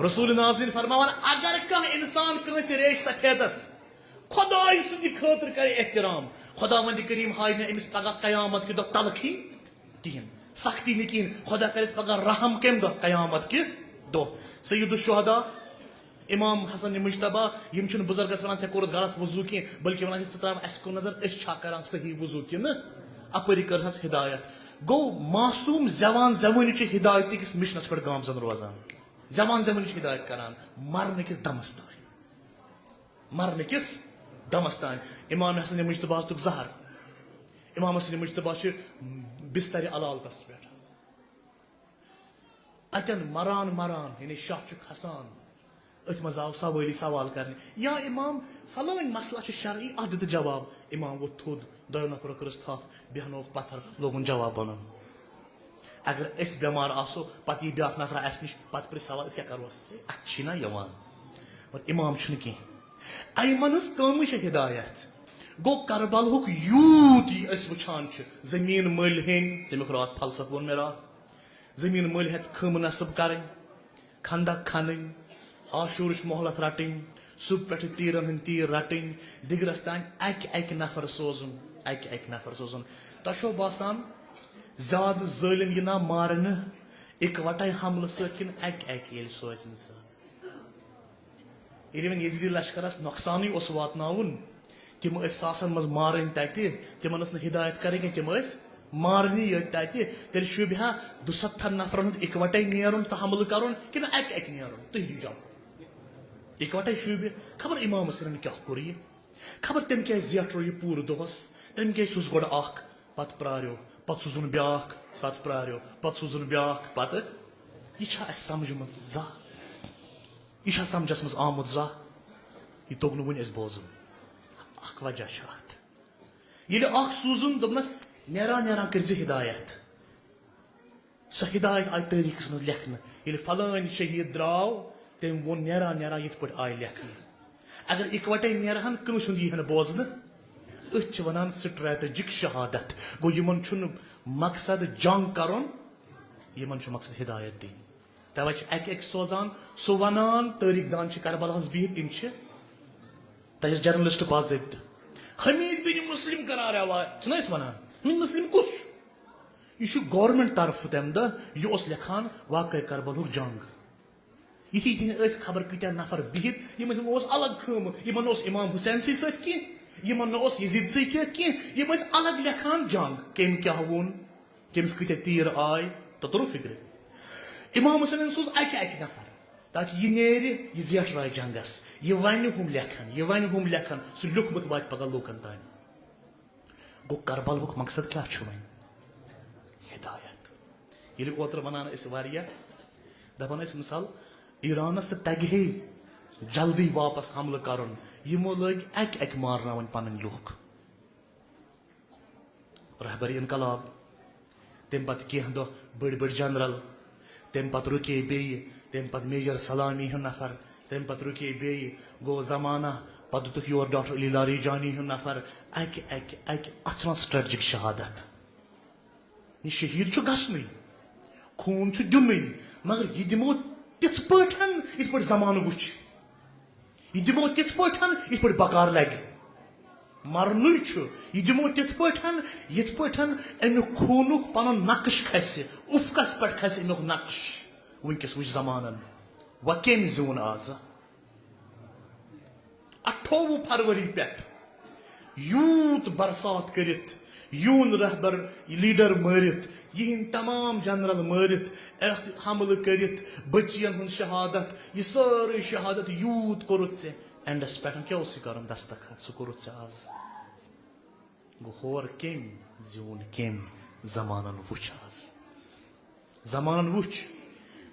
رسول نازنین فرماوان، اگر کانٛہہ انسان کٲنٛسہِ ریش سفیدس خدایہِ سٕنٛدِ خٲطرٕ کرِ احترام، خداوند کریم ہایہِ نہٕ أمِس پگاہ قیامت کہِ دۄہ تلخی کِہیٖنۍ، سختی نہٕ کِہیٖنۍ۔ خدا کرٮ۪س پگاہ رحم کمہِ دۄہ؟ قیامت کہِ دۄہ۔ سید الشہداء امام حسن مجتبیٰ، یِم چھِنہٕ بُزرگس ونان، "ژےٚ کوٚرُتھ غلط وضو کینٛہہ"، بلکہِ ونان چھِ، "ژٕ ترٛاو اَسہِ کُن نظر، أسۍ چھا کران صحیح وضو کِنہٕ؟" اپٲری کٔر حظ ہدایت۔ گوٚو، معصوم زیوان زیوٲنی چھِ ہدایت کِس مشنس پٮ۪ٹھ گامزن روزان۔ زیوان زیوٲنی چھِ ہدایت کران مرنہٕ کِس دمس تام۔ مرنہٕ کِس دمس تام۔ امام حسن مجتبیٰ ہس دیُت زہر۔ امام حسن مجتبیٰ چھِ بسترِ علالتس پٮ۪ٹھ۔ اتٮ۪ن مران مران، یعنی شاہ چھُ کھسان، أتھۍ منٛز آو سوٲلی سوال کرنہِ، "یا امام، فلٲنۍ مسلہٕ چھُ شرعی، اتھ دِ تہٕ جواب۔" امام ووٚتھ تھوٚد، دۄیو نفرو کٔرٕس تھپھ، بیہنووُکھ پتھر، لوگُن جواب ونُن۔ اگر أسۍ بٮ۪مار آسو، پتہٕ یی بیٛاکھ نفرا اسہِ نِش، پتہٕ پرٛژھِ سوال، أسۍ کیٛاہ کرہوس؟ اتھِ چھی نا یِوان۔ مگر امام چھُنہٕ کینٛہہ۔ ایمن ہٕنٛز کٲمٕے چھےٚ ہدایت۔ گوٚو، کربلہُک یوٗت یہِ أسۍ وٕچھان چھِ، زٔمیٖن مٔلۍ ہیٚنۍ، تمیُک راتھ فلسفہٕ ووٚن مےٚ راتھ، زٔمیٖن مٔلۍ ہٮ۪تھ خۭمہٕ نصب کرٕنۍ، خندق کھنٕنۍ، عاشورٕچ مۄہلت رٹٕنۍ، صبح پٮ۪ٹھٕ تیٖرن ہٕنٛدۍ تیٖر رٹٕنۍ، دِگرس تام اکہِ اکہِ نفر سوزُن، اکہِ اکہِ نفر سوزُن۔ تۄہہِ چھو باسان، زیادٕ ظٲلم یہِ نا مارنہٕ اِکوٹے حملہٕ سۭتۍ کِنہٕ اکہِ اکہِ ییٚلہِ سوزِ انسان؟ ییٚلہِ وۄنۍ یزیدی لشکرس نۄقصانٕے اوس واتناوُن، تِم ٲسۍ ساسن منٛز مارٕنۍ تتہِ، تِمن ٲس نہٕ ہدایت کرٕنۍ کینٛہہ، تِم ٲسۍ مارنی یٲتۍ تتہِ۔ تیٚلہِ شوٗبہِ ہا دُستتھن نفرن ہُنٛد اِکوٹے نیرُن تہٕ حملہٕ کرُن، کِنہٕ اکہِ اکہِ نیرُن؟ تُہۍ دِیِو جواب۔ اِکوٹے شوٗبہِ۔ خبر امام حسینن کیٛاہ کوٚر یہِ؟ خبر تٔمۍ کیٛازِ زیٹھرو یہِ پوٗرٕ دۄہس؟ تٔمۍ کیٛازِ سوٗز گۄڈٕ اکھ، پتہٕ پرٛاریو، پتہٕ سوٗزُن بیٛاکھ، پتہٕ پرٛاریو، پتہٕ سوٗزُن بیٛاکھ، پتہٕ؟ یہِ چھا اسہِ سمجھمُت زانٛہہ؟ یہِ چھا سمجھس منٛز آمُت زانٛہہ؟ یہِ توٚگ نہٕ وُنہِ اسہِ بوزُن۔ اکھ وجہ چھُ اتھ۔ ییٚلہِ اکھ سوٗزُن، دوٚپنس، "نیران نیران کٔرۍ زِ ہدایت۔" سۄ ہدایت آیہِ تٲریٖخس منٛز لیکھنہٕ۔ ییٚلہِ فلٲنۍ شہیٖد درٛاو، تٔمۍ ووٚن، "نیران نیران یِتھ پٲٹھۍ آیہِ لیکھنہٕ۔" اگر اِکوٹے نیرہن، کٲنٛسہِ ہُنٛد یی ہا نہٕ بوزنہٕ۔ أتھۍ چھِ ونان strategic شہادت۔ گوٚو، یِمن چھُنہٕ مقصد جنگ کرُن، یِمن چھُ مقصد ہدایت دِنۍ۔ توے چھِ اکہِ اکہِ سوزان، سُہ ونان، تٲریخ دان چھِ کربلاہس بِہِتھ، تِم چھِ تَتہِ جرنلسٹ باضٲبطہٕ۔ حمید بن مسلم کران روا-، چھِنہ أسۍ ونان، حمید مسلم کُس چھُ؟ یہِ چھُ گورنمنٹ طرفہٕ تَمہِ دۄہ، یہِ اوس لیکھان واقعہ کربلہُک جنگ۔ یِتھی یِتھی ٲسۍ خبر کۭتیاہ نفر بِہِتھ، یِم ٲسۍ، یِمو اوس الگ خٲمہٕ، یِمن نہٕ اوس امام حسین سٕے سۭتۍ کینٛہہ، یِمن نہٕ اوس یزید سٕے کینٛہہ، یِم ٲسۍ الگ لیکھان جنگ، کٔمۍ کیٛاہ ووٚن، کٔمِس کۭتیٛاہ تیٖر آے، تۄہہِ توٚرُو فِکرِ؟ امام حسینن سوٗز اکہِ اکہِ نفر، تاکہِ یہِ نیرِ، یہِ زیٹھراوِ جنگس، یہِ ونہِ، ہُم لیکھن، یہِ ونہِ، ہُم لیکھن، سُہ لیوٗکھمُت واتہِ پگاہ لوٗکن تام۔ گوٚو کربلہُک مقصد کیٛاہ چھُ وۄنۍ؟ ہدایت۔ ییٚلہِ اوترٕ ونان ٲسۍ واریاہ، دپان ٲسۍ مثال، ایرانس تہِ تگہِ ہے جلدی واپس حملہٕ کرُن، یِمو لٲگۍ اکہِ اکہِ مارناوٕنۍ پنٕنۍ لُکھ۔ رہبر انقلاب، تمہِ پتہٕ کینٛہہ دۄہ بٔڑۍ بٔڑۍ جنرل، تمہِ پتہٕ رُکے بیٚیہِ، تمہِ پتہٕ میجر سلامی ہُنٛد نفر، تمہِ پتہٕ رُکے بیٚیہِ، گوٚو زمانہ، پتہٕ دِتُکھ یور ڈاکٹر علی لاریجانی ہُنٛد نفر، اکہِ اکہِ اکہِ، اتھ چھِ ونان سٹریٹجک شہادت۔ یہِ شہید چھُ گژھنُے، خوٗن چھُ دیُنُے، مگر یہِ دِمو تِتھ پٲٹھۍ، یِتھ پٲٹھۍ زمانہٕ وُچھ۔ یہِ دِمو تِتھ پٲٹھۍ، یِتھ پٲٹھۍ بکار لگہِ۔ مرنُے چھُ، یہِ دِمو تِتھ پٲٹھۍ، یِتھ پٲٹھۍ اَمیُک خوٗنُک پنُن نقش کھسہِ، افقس پٮ۪ٹھ کھسہِ اَمیُک نقش۔ وٕنکیٚس وٕچھ زمانن، وۄنۍ کٔمۍ زیوٗن آز؟ اَٹھووُہ فروری پٮ۪ٹھ یوٗت برسات کٔرِتھ، یوٗن رہبر، لیڈر مٲرِتھ، یِہِنٛدۍ تمام جنرل مٲرِتھ، اَتھ حملہٕ کٔرِتھ، بٔچیَن ہُنٛد شہادت، یہِ سٲرٕے شہادت یوٗت کوٚرُتھ ژےٚ، اینڈس پٮ۪ٹھ کیٛاہ اوس یہِ کرُن دستخط؟ سُہ کوٚرُتھ ژےٚ آز۔ گوٚو ہور کٔمۍ زیوٗن، کٔمۍ زمانن وُچھ آز؟ زمانن وُچھ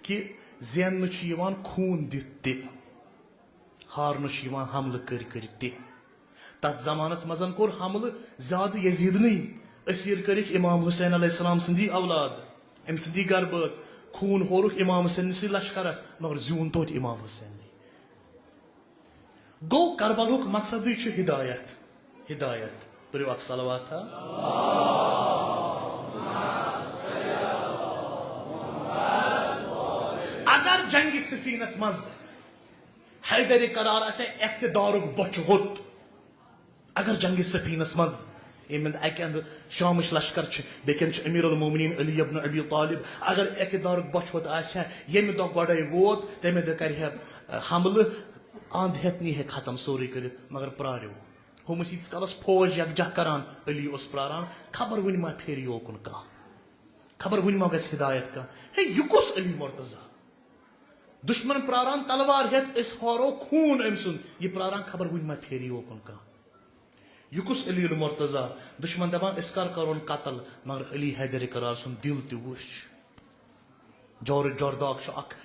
کہِ زیننہٕ چھُ یِوان خوٗن دِتھ تہِ، ہارنہٕ چھُ یِوان حملہٕ کٔرۍ کٔرۍ تہِ۔ تتھ زمانس منٛز کوٚر حملہٕ زیادٕ یزیدنٕے۔ اسیر کٔرِکھ امام حسین علیہ السلام سٕنٛدی اولاد، أمۍ سٕنٛدی گرٕ بٲژ۔ خوٗن ہورُکھ امام حسین سٕے لشکرس، مگر زیوٗن توتہِ امام حسینٕے۔ گوٚو کربلہُک مقصدٕے چھُ ہدایت، ہدایت۔ پٔرِو اکھ صلوات ہا۔ اگر جنگِ صفینس منٛز حیدر قرار آسہِ ہا اقتدارُک بۄچھِ ہوٚت، اگر جنگِ صفینس منٛز، ییٚمہِ اندٕ اکہِ اندٕ شامٕچ لشکر چھِ، بیٚکہِ اندٕ چھِ امیر المومنین علی ابن ابی طالب، اگر اقتدارُک بۄچھِ ہوٚت آسہِ ہا، ییٚمہِ دۄہ گۄڈے ووت، تمے دۄہ کرِ ہا، ٲ، حملہٕ، اند ہیتھ نی ہے ختم سورُے کٔرِتھ، مگر پرٛاریو۔ ہُم ٲسۍ ییٖتِس کالس فوج یکجاہ کران، علی اوس پرٛاران، خبر وُنہِ ما پھیرِ یوکُن کانٛہہ، خبر وُنہِ ما گژھِ ہدایت کانٛہہ۔ ہے، یہِ کُس علی مرتضی؟ دشمن پراران تلوار ہیتھ، أسۍ ہورو خوٗن أمۍ سُنٛد۔ یہِ پراران خبر وُنہِ ما پھیرِ یوکُن کانٛہہ۔ یہِ کُس علی المرتضی؟ دشمن دپان أسۍ کر کرون قتل، مگر علی حیدر قرار سُنٛد دِل تہِ وُچھ۔ جورج جورداک چھُ اکھ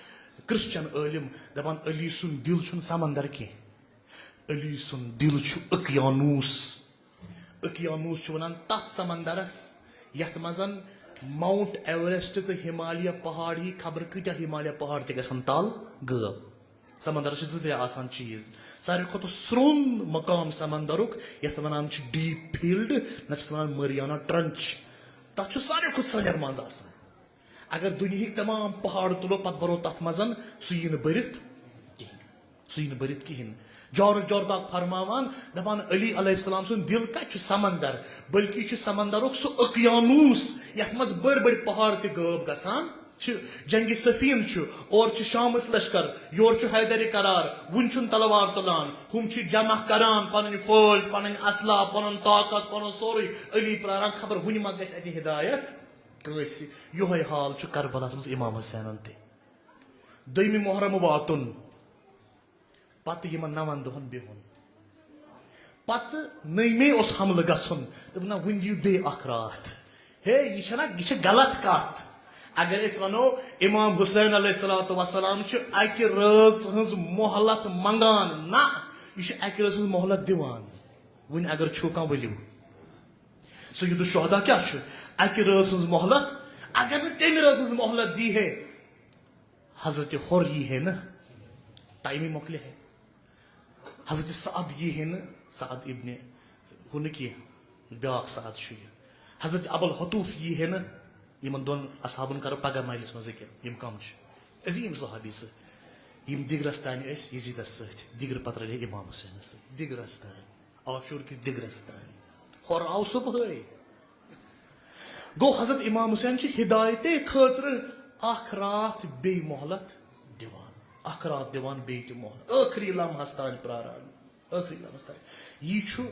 کرسچن عٲلم، دپان علی سُنٛد دِل چھُنہٕ سمندر کینٛہہ، علی سُنٛد دِل چھُ اقیانوس۔ اقیانوس چھُ ونان تتھ سمندرس یتھ منٛز ماؤنٹ ایوریسٹ تہٕ ہمالیہ پہاڑ ہی خبر کۭتیاہ ہمالیہ پہاڑ تہِ گژھن تل غٲب۔ سمندرس چھِ زٕ ترٛےٚ آسان چیٖز۔ ساروی کھۄتہٕ سرٛوٚن مقام سمندرُک، یتھ ونان چھِ ڈیپ فیلڈ، نتہٕ چھِ ونان مریانا ٹرنچ۔ تتھ چھُ ساروی کھۄتہٕ سرٛنٮ۪ر منٛز آسان۔ اگر دُنیہٕکۍ تمام پہاڑ تُلو، پتہٕ برو تتھ منٛز، سُہ یی نہٕ بٔرِتھ کِہیٖنۍ۔ سُہ یی نہٕ بٔرِتھ کِہیٖنۍ۔ جورج جورداک فرماوان، دپان، علی علیہ السلام سُنٛد دِل کتہِ چھُ؟ سمندر، بلکہِ یہِ چھُ سمندرُک سُہ اقیانوس، یتھ منٛز بٔڑۍ بٔڑۍ پہاڑ تہِ غٲب گژھان چھِ۔ جنگِ صفین چھُ، اورٕ چھُ شامس لشکر، یورٕ چھُ حیدر قرار، وُنہِ چھُنہٕ تلوار تُلان، ہُم چھِ جمع کران پنٕنۍ فوج، پنٕنۍ اسلحہ، پنُن طاقت، پنُن سورُے۔ علی پراران، خبر وُنہِ ما گژھِ اتہِ ہدایت۔ کٲنٛسہِ۔ یِہوٚے حال چھُ کربلاہس منٛز امام حسینن تہِ۔ دوٚیمہِ محرم واتُن، پتہٕ یِمن نَوَن دۄہن بِہُن، پتہٕ نٔیمے اوس حملہٕ گژھُن۔ دوٚپُن، نہ، وُنہِ دِیِو بیٚیہِ اکھ راتھ۔ ہے، یہِ چھَنا، یہِ چھِ غلط کتھ۔ اگر أسۍ ونو، امام حسین علیہ الصلوۃ والسلام چھُ اکہِ رٲژ ہٕنٛز مۄہلت منٛگان، نہ، یہِ چھُ اکہِ رٲژ ہٕنٛز مۄہلت دِوان۔ وُنہِ اگر چھُو کانٛہہ، ؤلِو۔ سید الشہداء کیٛاہ چھُ؟ اکہِ رٲژ ہٕنٛز مۄہلت۔ اگر نہٕ تَمہِ رٲژ ہٕنٛز مۄہلت دی ہے، حضرت حُر یی ہے نہٕ، ٹایمٕے مۄکلہِ ہے۔ حضرت سعد یی ہے نہٕ، سعد ابن، ہُہ نہٕ کینٛہہ، بیٛاکھ سعد چھُ یہِ۔ حضرت ابو الحتوف یی ہے نہٕ، یِمن دۄن اصحابن کرو پگاہ مجلس منٛز ذکر، یِم کم چھِ؟ عظیم صحابی سُہ، یِم دِگرس تانۍ ٲسۍ یزیدس سۭتۍ، دِگر پتہٕ رلے امام حسینس سۭتۍ، دِگرس تانۍ، عاشور کِس دِگرس تانۍ۔ ہورٕ آو صبحٲے۔ گوٚو، حضرت امام حسین چھِ ہدایتے خٲطرٕ اکھ راتھ بیٚیہِ مۄہلت دِوان، اکھ راتھ دِوان بیٚیہِ تہِ مۄہلت، ٲخری لمحس تانۍ پراران، ٲخری لمحس تانۍ۔ یی چھُ،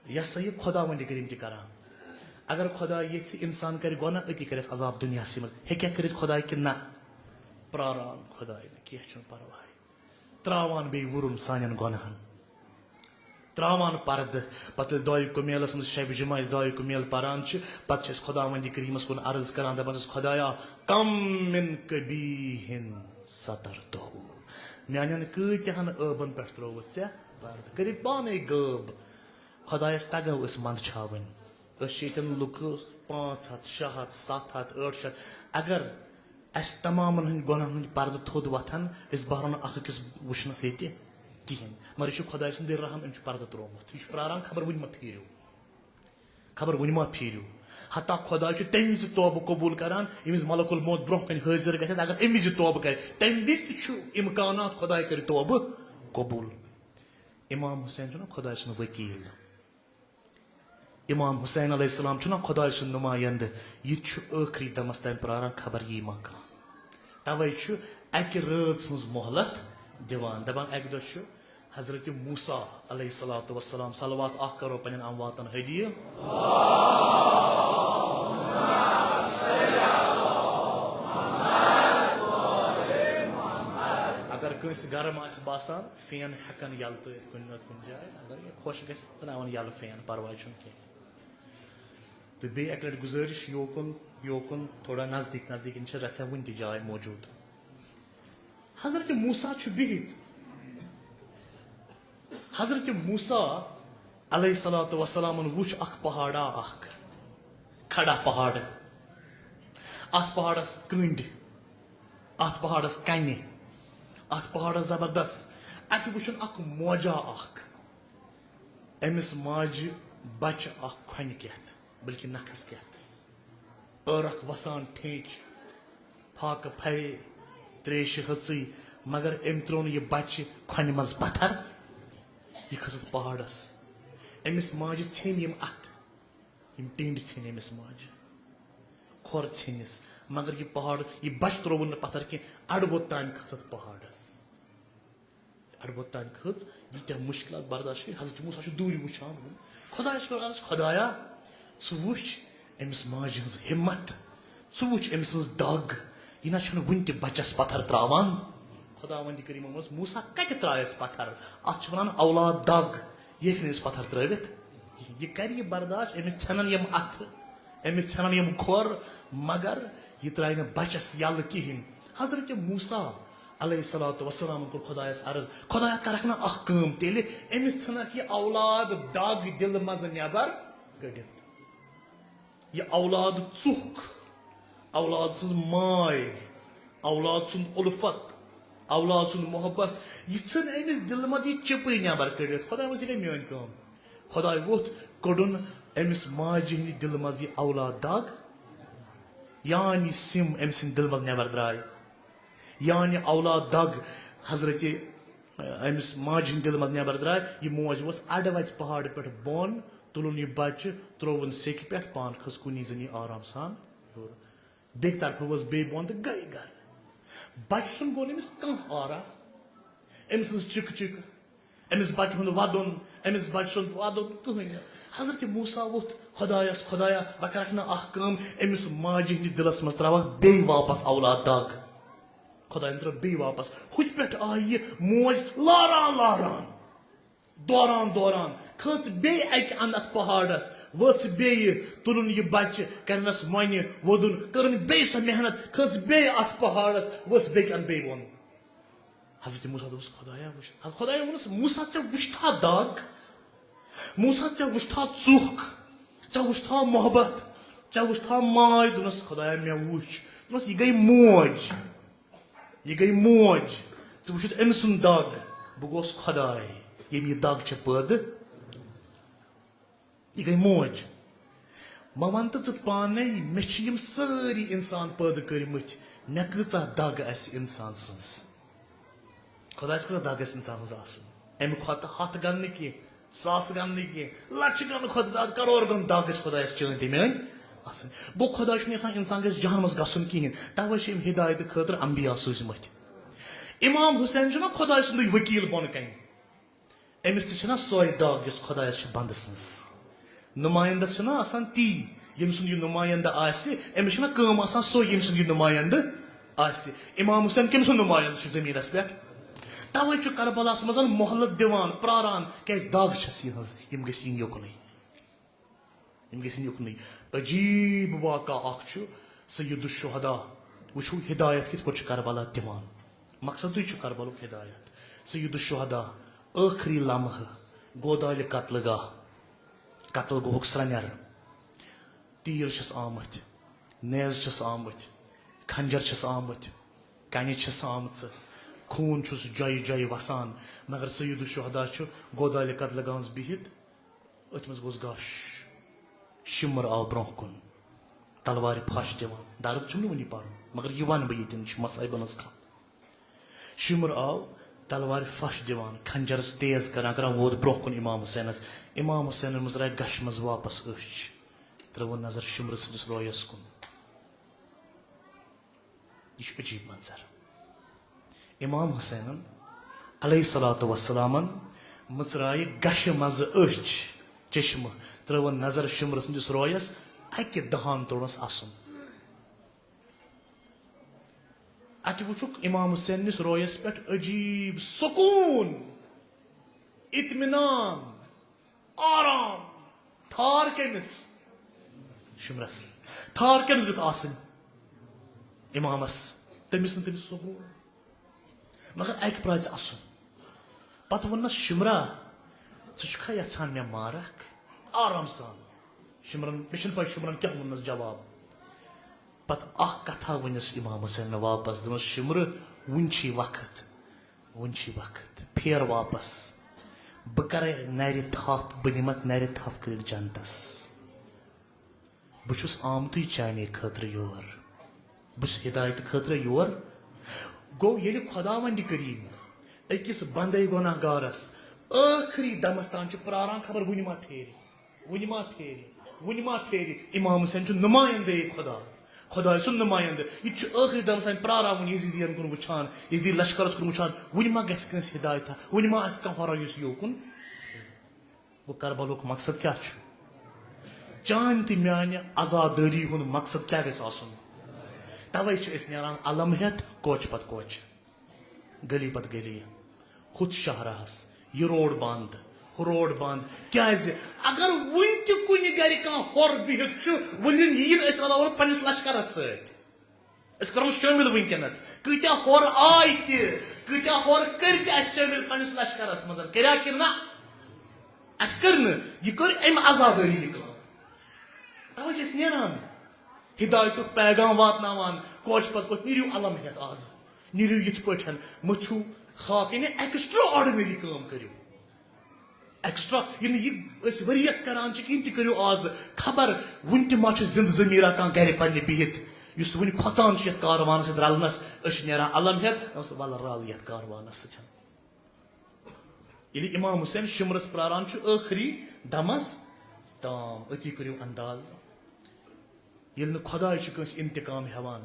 یہِ ہسا یہِ خۄداوندِ کریم تہِ کران۔ اگر خۄداے یژھِ، انسان کرِ گۄناہ، أتی کرٮ۪س عذاب دُنیاہسٕے منٛز۔ ہیٚکیٛاہ کٔرِتھ خۄداے کِنہٕ نہ؟ پراران خۄداے نہٕ، کینٛہہ چھُنہٕ پرواے۔ تراوان بیٚیہِ وُرُن سانٮ۪ن گۄناہن۔ تراوان پردٕ۔ پتہٕ ییٚلہِ دۄیہِ کُمیلس منٛز شبِ جمعہ أسۍ دۄیہِ کُمیل پران چھِ، پتہٕ چھِ أسۍ خۄداوندِ کریٖمس کُن عرض کران، دپان چھِس، "خۄدایا، کم من قبیح سترتہ۔" میانٮ۪ن کۭتیاہن عٲبن پٮ۪ٹھ ترٛووُتھ ژےٚ پردٕ، کٔرِتھ پانے غٲب۔ خۄدایس تگو أسۍ منٛدچھاوٕنۍ۔ أسۍ چھِ ییٚتٮ۪ن لُکہٕ پانٛژھ ہتھ، شےٚ ہتھ، ستھ ہتھ، ٲٹھ شتھ۔ اگر اسہِ تمامن ہٕنٛدۍ گۄناہن ہٕنٛدۍ پردٕ تھوٚد وۄتھن، أسۍ بہرو نہٕ اکھ أکِس وٕچھنس ییٚتہِ کِہینۍ۔ مگر یہِ چھُ خۄداے سُنٛدٕے رحم، أمۍ چھُ پردٕ ترٛوومُت۔ یہِ چھُ پراران خبر وٕنہِ ما پھیرِو، خبر وٕنہِ ما پھیرِو۔ حتیٰ خۄداے چھُ تمہِ وِزِ توبہٕ قبوٗل کران، ییٚمہِ وِزِ ملک الموت برونٛہہ کنہِ حٲضِر گژھٮ۪س۔ اگر امہِ وِزِ توبہٕ کرِ، تمہِ وِزِ تہِ چھُ امکانات خۄداے کرِ توبہٕ قبوٗل۔ امام حسین چھُنہ خۄداے سُنٛد ؤکیٖل۔ امام حسین علیہ السلام چھُنہ خۄداے سُنٛد نُمایندٕ، یہِ تہِ چھُ ٲخری دمس تام پراران، خبر یی ما کانٛہہ۔ توے چھُ اکہِ رٲژ ہٕنٛز مۄہلت دِوان۔ دپان، اکہِ دۄہ چھُ حضرت موسیٰ علیہ الصلوۃ والسلام، صلوات اکھ کرو پننٮ۪ن امواتن ہدیہِ۔ اگر کٲنٛسہِ گرم آسہِ باسان، فین ہٮ۪کن یلہٕ ترٲوِتھ کُنہِ نتہٕ کُنہِ جایہِ، اگر یہِ خۄش گژھِ، ترٛاوان یلہٕ فین، پرواے چھُنہٕ کینٛہہ۔ تہٕ بیٚیہِ اَکہِ لَٹہِ گُزٲرِش، یوکُن، یوکُن، تھوڑا نزدیٖک، نزدیٖک، یِم چھِ رَژھا وُنہِ تہِ جاے موجوٗد۔ حضرت موسیٰ چھُ بِہِتھ۔ حضرت موسیٰ علیہ الصلوۃ والسلامن وُچھ اکھ پہاڑا اکھ، کھڑا پہاڑ۔ اَتھ پہاڑس کٔنٛڈۍ، اَتھ پہاڑس کَنہِ، اَتھ پہاڑس زبردست۔ اَتہِ وُچھُن اکھ موجا اکھ۔ أمِس ماجہِ بچہِ اکھ کھۄنہِ کٮ۪تھ، بلکہِ نکھس کٮ۪تھ۔ عٲرکھ وسان ٹھینچ، فاقہٕ پھرے، تریشہِ ہٕژٕے، مگر أمۍ ترٛوو نہٕ یہِ بچہِ کھۄنہِ منٛز پتھر۔ یہِ کھٔژٕتھ پہاڑس۔ أمِس ماجہِ ژھیٚنۍ یِم اتھٕ، یِم ٹِنڈۍ ژھیٚنۍ أمِس ماجہِ، کھۄر ژھیٚنِس، مگر یہِ پہاڑ، یہِ بچہِ ترٛووُن نہٕ پتھر کینٛہہ، اڑٕ ووت تام کھٔژٕتھ پہاڑس۔ اَڑٕ ووت تام کھٔژ، ییٖتیٛاہ مُشکِلات برداشت کٔرِتھ۔ حضرت موسیٰ چھُ دوٗرِ وٕچھان۔ خۄدایَس کوٚر عرض، "خۄدایا، ژٕ وٕچھ أمِس ماجہِ ہٕنٛز ہِمت، ژٕ وٕچھ أمۍ سٕنٛز دَگ، یہِ نہ چھُنہٕ وٕنہِ تہِ بَچَس پَتھر ترٛاوان۔" خۄداوندِ کریٖمَن ووٚنُس، "موسیٰ، کَتہِ ترٛایَس پَتھر؟ اَتھ چھِ وَنان اولاد دَگ، یہِ ہیٚکہِ نہٕ أمِس پَتھر ترٛٲوِتھ کِہیٖنۍ۔ یہِ کَرِ یہِ برداشت، أمِس ژھٮ۪نَن یِم اَتھٕ۔" أمِس ژھٮ۪نَن یِم کھۄر، مگر یہِ ترٛایہِ نہٕ بَچَس یَلہٕ کِہیٖنۍ۔ حضرت موسیٰ علیہ الصلوۃ والسلامن کوٚر خۄدایَس عرض، "خۄدایا، کَرَکھ نا اَکھ کٲم تیٚلہِ، أمِس ژھٕنَکھ یہِ اولاد دَگ دِلہٕ منٛزٕ نٮ۪بر کٔڑِتھ۔ یہِ اولاد ژُکھ، اولاد سٕنٛز ماے، اولاد سُنٛد اُلفت، اولاد سُنٛد محبت، یہِ ژھٕن أمِس دِلہٕ منٛز یہِ چِپٕے نٮ۪بر کٔڑِتھ۔" خۄداے ووٚنُس، "یہِ گٔے میٛٲنۍ کٲم۔" خۄداے ووٚتھ، کوٚڑُن أمِس ماجہِ ہِنٛدِ دِلہٕ منٛز یہِ اولاد دَگ، یعنی سِم أمۍ سٕنٛدِ دِلہٕ منٛز نٮ۪بر درٛاے، یعنی اولاد دَگ حضرت، أمِس ماجہِ ہِنٛدِ دِلہٕ منٛز نٮ۪بر درٛاے۔ یہِ موج ؤژھ اَڈٕ وَتہِ پہاڑٕ پٮ۪ٹھ بۄن، تُلُن یہِ بَچہِ، ترٛووُن سیٚکہِ پٮ۪ٹھ، پان کھٔژ کُنی زٔنی آرام سان ہیوٚر۔ بیٚکہِ طرفہٕ ؤژھ بیٚیہِ بۄن تہٕ گٔے گَرٕ۔ بَچہٕ سُنٛد گوٚو نہٕ أمِس کانٛہہ آرام۔ أمۍ سٕنٛز چِکہٕ چِکہٕ، أمِس بَچہٕ ہُنٛد وَدُن، أمِس بَچہٕ سُنٛد وَدُن کٕہٕنۍ نہٕ۔ حضرت موسیٰ ووٚتھ خۄدایَس، "خۄدایا، وۄنۍ کَرَکھ نہ اَکھ کٲم، أمِس ماجہِ ہِنٛدِس دِلَس منٛز ترٛاوَکھ بیٚیہِ واپَس اولاد دَگ۔" خۄدایَن ترٛٲو بیٚیہِ واپَس۔ ہُتہِ پٮ۪ٹھ آیہِ یہِ موج لاران لاران، دوران دوران، کھٔژ بیٚیہِ اَکہِ اَنٛدٕ اَتھ پہاڑَس، ؤژھ بیٚیہِ، تُلُن یہِ بَچہٕ، کَرنَس مۄنہِ ووٚدُن، کٔرٕن بیٚیہِ سۄ محنت، کھٔژ بیٚیہِ اَتھ پہاڑَس، ؤژھ بیٚکہِ اَنٛدٕ بیٚیہِ بۄن۔ حضرت موسیٰ دوٚپُس، "خۄدایا وٕچھ۔" حض-، خۄدایَن ووٚنُس، "موسیٰ، ژےٚ وٕچھتھا دَگ؟ موسیٰ، ژےٚ وٕچھتھا ژُکھ؟ ژےٚ وٕچھتھا محبت؟ ژےٚ وٕچھتھا ماے؟" دوٚپنَس، "خۄدایا، مےٚ وٕچھ۔" دوٚپنَس، "یہِ گٔے موج، یہِ گٔے موج۔ ژٕ وٕچھِتھ أمۍ سُنٛد دَگ، بہٕ گوس خۄداے، ییٚمۍ یہِ دَگ چھےٚ پٲدٕ۔" یہِ گٔے موج۔ مےٚ وَن تہٕ ژٕ پانَے، مےٚ چھِ یِم سٲری اِنسان پٲدٕ کٔرمٕتۍ، مےٚ کۭژاہ دَگ آسہِ اِنسان سٕنٛز؟ خۄدایَس کۭژاہ دَگ آسہِ اِنسان سٕنٛز آسٕنۍ؟ اَمہِ کھۄتہٕ ہَتھ گَنہٕ نہٕ کینٛہہ، ساس گَنہٕ نہٕ کینٛہہ، لَچھٕ گَنہٕ کھۄتہٕ زیادٕ، کَرور گَنہٕ دَگ گژھِ خۄدایَس چٲنۍ تہٕ میٛٲنۍ آسٕنۍ۔ گوٚو، خۄداے چھُنہٕ یَژھان اِنسان گژھِ جہنمَس گژھُن کِہیٖنۍ۔ تَوَے چھِ أمۍ ہدایتہٕ خٲطرٕ اَنبیا سوٗزمٕتۍ۔ اِمام حُسین چھُنہ خۄداے سُنٛدُے ؤکیٖل بۄنہٕ کَنہِ۔ أمِس تہِ چھِنہ سۄے دَگ یۄس خۄدایَس چھِ بنٛدٕ سٕنٛز۔ نُمایندَس چھِنہ آسان تی، ییٚمہِ سُنٛد یہِ نُمایندٕ آسہِ، أمِس چھِنہ کٲم آسان سۄے، ییٚمہِ سُنٛد یہِ نُمایندٕ آسہِ۔ اِمام حُسین کٔمۍ سُنٛد نُمایندٕ چھُ زٔمیٖنَس پٮ۪ٹھ؟ تَوَے چھُ کربلاہَس منٛز مۄہلت دِوان، پرٛاران، کیٛازِ دَگ چھَس یِہٕنٛز، یِم گٔژھۍ یِنۍ یوٚکنُے۔ یِم گژھن یُکنُے۔ عجیٖب واقعہ اکھ چھُ سید الشہداء۔ وٕچھِو ہدایت کِتھ پٲٹھۍ چھُ کربلا دِوان۔ مقصدٕے چھُ کربلُک ہدایت۔ سید الشہداء، ٲخری لمحہٕ، گودالہِ قتلہٕ گاہ، قتل گوٚہُکھ سرنٮ۪ر۔ تیٖر چھِس آمٕتۍ، نیزٕ چھِس آمٕتۍ، خنجر چھِس آمٕتۍ، کنہِ چھِس آمژٕ، خوٗن چھُس جۄیہِ جۄیہِ وسان، مگر سید الشہداء چھُ گودالہِ قتلہٕ گاہس بِہِتھ۔ أتھۍ منٛز گوٚژھ گاش۔ شِمر آو برونٛہہ کُن، تلوارِ پھش دِوان۔ درد چھُم نہٕ وُنہِ پرُن، مگر یہِ ونہٕ بہٕ ییٚتٮ۪ن، چھِ مصائبن ہٕنٛز کتھ۔ شِمر آو تلوارِ پھش دِوان، خنجرس تیز کران، کران ووت برونٛہہ کُن امام حسینس۔ امام حسینن منٛز درٛاے گشہِ منٛز واپس أچھ، ترٲوٕن نظر شِمرٕ سٕنٛدِس رویس کُن۔ یہِ چھُ عجیٖب منظر۔ امام حسینن علیہ الصلوۃ والسلامن مٕژرایہِ گشہِ منٛزٕ أچھ، چشمہٕ، ترٲوٕن نظر شِمرٕ سٕنٛدِس رویس، اکہِ دہان توٚرنس اسُن۔ اتہِ وُچھُکھ امام حسیننِس رویس پٮ۪ٹھ عجیٖب سکوٗن، اطمینان، آرام۔ تھار کٔمِس؟ شِمرس۔ تھار کٔمِس گٔژھ آسٕنۍ؟ امامس۔ تٔمِس نہٕ تٔمِس سکوٗن۔ مگر اکہِ پرٛاژِ اسُن۔ پتہٕ ووٚننس، شِمرا، ژٕ چھُکھا یژھان مےٚ مارکھ؟ آرام سان۔ شِمرن، مےٚ چھُنہٕ پَے شِمرن کیٛاہ ووٚننس جواب۔ پتہٕ اکھ کتھا ؤنِس امام حسینن واپس، دوٚپنس، شِمرٕ، وُنہِ چھُے وقت، وُنہِ چھُے وقت، پھیر واپس۔ بہٕ کرے نرِ تھپھ، بہٕ نِمتھ نرِ تھپھ کٔرِتھ جنتس۔ بہٕ چھُس آمتُے چانے خٲطرٕ یور۔ بہٕ چھُس ہدایتہٕ خٲطرٕ یور۔ گوٚو، ییٚلہِ خۄداوندِ کریم أکِس بندے گۄناہ گارس ٲخری دمس تام چھُ پراران، خبر وُنہِ ما پھیرِ، وُنہِ ما پھیرِ، وُنہِ ما پھیرِ۔ امام حسین چھُ نمایندے خۄدا، خۄداے سُنٛد نمایندٕ۔ یہِ تہِ چھُ ٲخری دمس تام پراران، وُنہِ یزیدین کُن وٕچھان، یزیدی لشکرس کُن وٕچھان، وُنہِ ما گژھِ کٲنٛسہِ ہدایتہ، وُنہِ ما آسہِ کانٛہہ ہۄرا یُس یوکُن۔ گوٚو، کربلُک مقصد کیٛاہ چھُ؟ چانہِ تہٕ میانہِ عزادٲری ہُنٛد مقصد کیٛاہ گژھِ آسُن؟ توے چھِ أسۍ نیران علم ہٮ۪تھ کوچہِ پتہٕ کوچہِ، گلی پتہٕ گلی، ہُتھ شاہراہس، یہِ روڈ بنٛد، ہُہ روڈ بنٛد۔ کیٛازِ؟ اگر وُنہِ تہِ کُنہِ گرِ کانٛہہ ہۄر بِہِتھ چھُ، ؤلِن یِیِن، أسۍ رلاوون پننِس لشکرس سۭتۍ۔ أسۍ کرون شٲمِل وٕنکیٚنس۔ کۭتیاہ ہورٕ آے تہِ، کۭتیاہ ہورٕ کٔرۍ تہِ اَسہِ شٲمِل پننِس لشکرس منٛز۔ کٔریا کِنہٕ نہ؟ اَسہِ کٔر نہٕ۔ یہِ کٔر أمۍ عزادٲری یہِ کٲم۔ توے چھِ أسۍ نیران۔ ہدایتُک پیغام واتناوان۔ کوچہِ پتہٕ کوچہِ، نیٖرِو علم ہٮ۪تھ آز۔ نیٖرِو یِتھ پٲٹھۍ۔ مٔتھِو خاک، یعنی extraordinary کٲم کٔرِو۔ Extra، یِم یہِ أسۍ ؤریَس کران چھِ، کِہیٖنۍ تہِ کٔرِو آز۔ خبر وُنہِ تہِ ما چھُ زِندٕ ضمیٖرا کانٛہہ گرِ پننہِ بِہِتھ، یُس وُنہِ کھۄژان چھُ یَتھ کاروانَس سۭتۍ رلنَس۔ أسۍ چھِ نیران علم ہٮ۪تھ، دوٚپمَس، وَلہٕ رَل یَتھ کاروانَس سۭتۍ۔ ییٚلہِ امام حسین شِمرَس پراران چھُ ٲخری دمس تام، أتی کٔرِو انداز۔ ییٚلہِ نہٕ خۄداے چھُ کٲنٛسہِ انتقام ہٮ۪وان،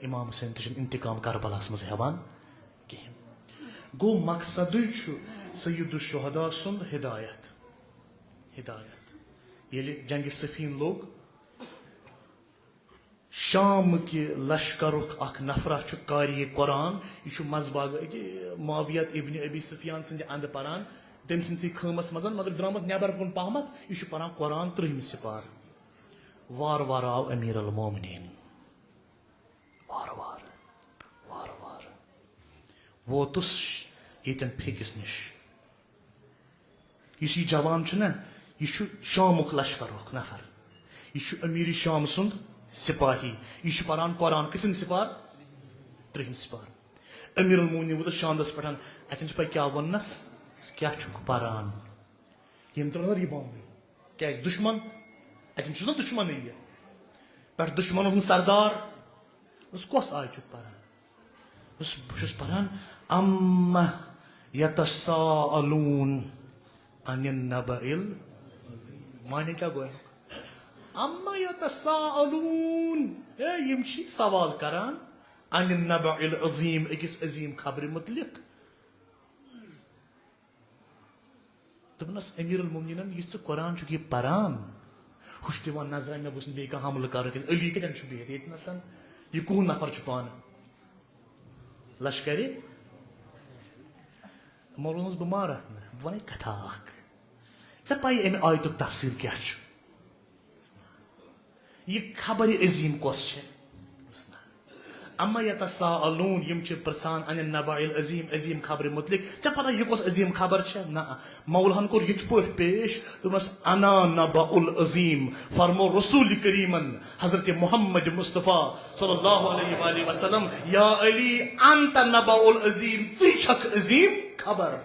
امام حسین تہِ چھُنہٕ انتقام کربلاہس منٛز ہٮ۪وان کِہیٖنۍ۔ گوٚو، مقصدٕے چھُ سید الشہداء سُنٛد ہدایت۔ ہدایت۔ ییٚلہِ جنگِ صفین لوٚگ، شام کہِ لشکرُک اکھ نفرا چھُ قاری قرآن، یہِ چھُ منٛزباگ أکہِ معاویت ابن ابی سفیان سٕنٛدِ اندٕ پران، تٔمۍ سٕنٛدسٕے خٲمس منٛز، مگر درٛامُت نٮ۪بر کُن پہمتھ، یہِ چھُ پران قرآن ترٛہمہِ سپارٕ۔ وارٕ وارٕ آو امیر المومنین۔ وارٕ وارٕ، وارٕ وارٕ ووتُس ییٚتٮ۪ن پھیٚکِس نِش۔ یُس یہِ جوان چھُ نا، یہِ چھُ شامُک لشکرُک نفر۔ یہِ چھُ امیر شام سُنٛد سپاہی۔ یہِ چھُ پران قرآن۔ کٔژِم سپار؟ ترٛہِم سپار۔ امیر المومنین ووتُس شاندس پٮ۪ٹھ۔ اتٮ۪ن چھِ پاے کیٛاہ ووٚننس؟ کیٛاہ چھُکھ پران؟ ییٚمۍ ترٛٲو نظر یہِ بامبرِ۔ کیٛازِ؟ دُشمن۔ یہِ چھُنہ دُشمنٕے یہِ۔ پٮ۪ٹھ دُشمنن ہُنٛد سردار۔ دوٚپُس، کۄس آیت چھُکھ پران؟ دوٚپُس، بہٕ چھُس پران، "عَمَّ یَتَسَاءَلُونَ عَنِ النَّبَإِ الْعَظِیمِ۔" معنی کیٛاہ گوٚو اَمیُک؟ "عَمَّ یَتَسَاءَلُونَ۔" ہے، یِم چھی سوال کران، "عَنِ النَّبَإِ الْعَظِیمِ"، أکِس عظیٖم خبرِ مُتعلِق۔ دوٚپنَس، "امیر المومنینن، یُس ژٕ قرآن چھُکھ یہِ پران، ہُہ چھُ دِوان نظرا، مےٚ گوٚژھ نہٕ بیٚیہِ کانٛہہ حملہٕ کرُن کینٛہہ۔ علی کتٮ۪ن چھُ بِہِتھ؟ ییٚتہِ نسن۔ یہِ کُہُنٛد نفر چھُ پانہٕ؟ لشکرِ؟" مولوی، بہٕ مارٕ اتھ نہٕ، بہٕ ونَے کتھا اکھ۔ ژےٚ پَیہِ امہِ آیتُک تفسیٖر کیٛاہ چھُ؟ یہِ خبر عظیٖم کۄس چھےٚ؟ "عَمَّ یَتَسَاءَلُونَ"، یِم چھِ پرژھان، "عَنِ النَّبَإِ الْعَظِیمِ"، عظیٖم خبرِ مُتعلِق۔ ژےٚ پتہ یہِ کۄس عظیٖم خبر چھےٚ؟ نہ، مولہن کوٚر یِتھ پٲٹھۍ پیش، دوٚپنَس، "اَنَا نَبَأُ الْعَظِیمُ"۔ فرمو رسول کریمن، حضرت محمد مصطفیٰ صلی اللہ علیہ وآلہ وسلم، "یا علی، اَنْتَ نَبَأُ الْعَظِیمُ"، ژٕے چھکھ عظیٖم خبر۔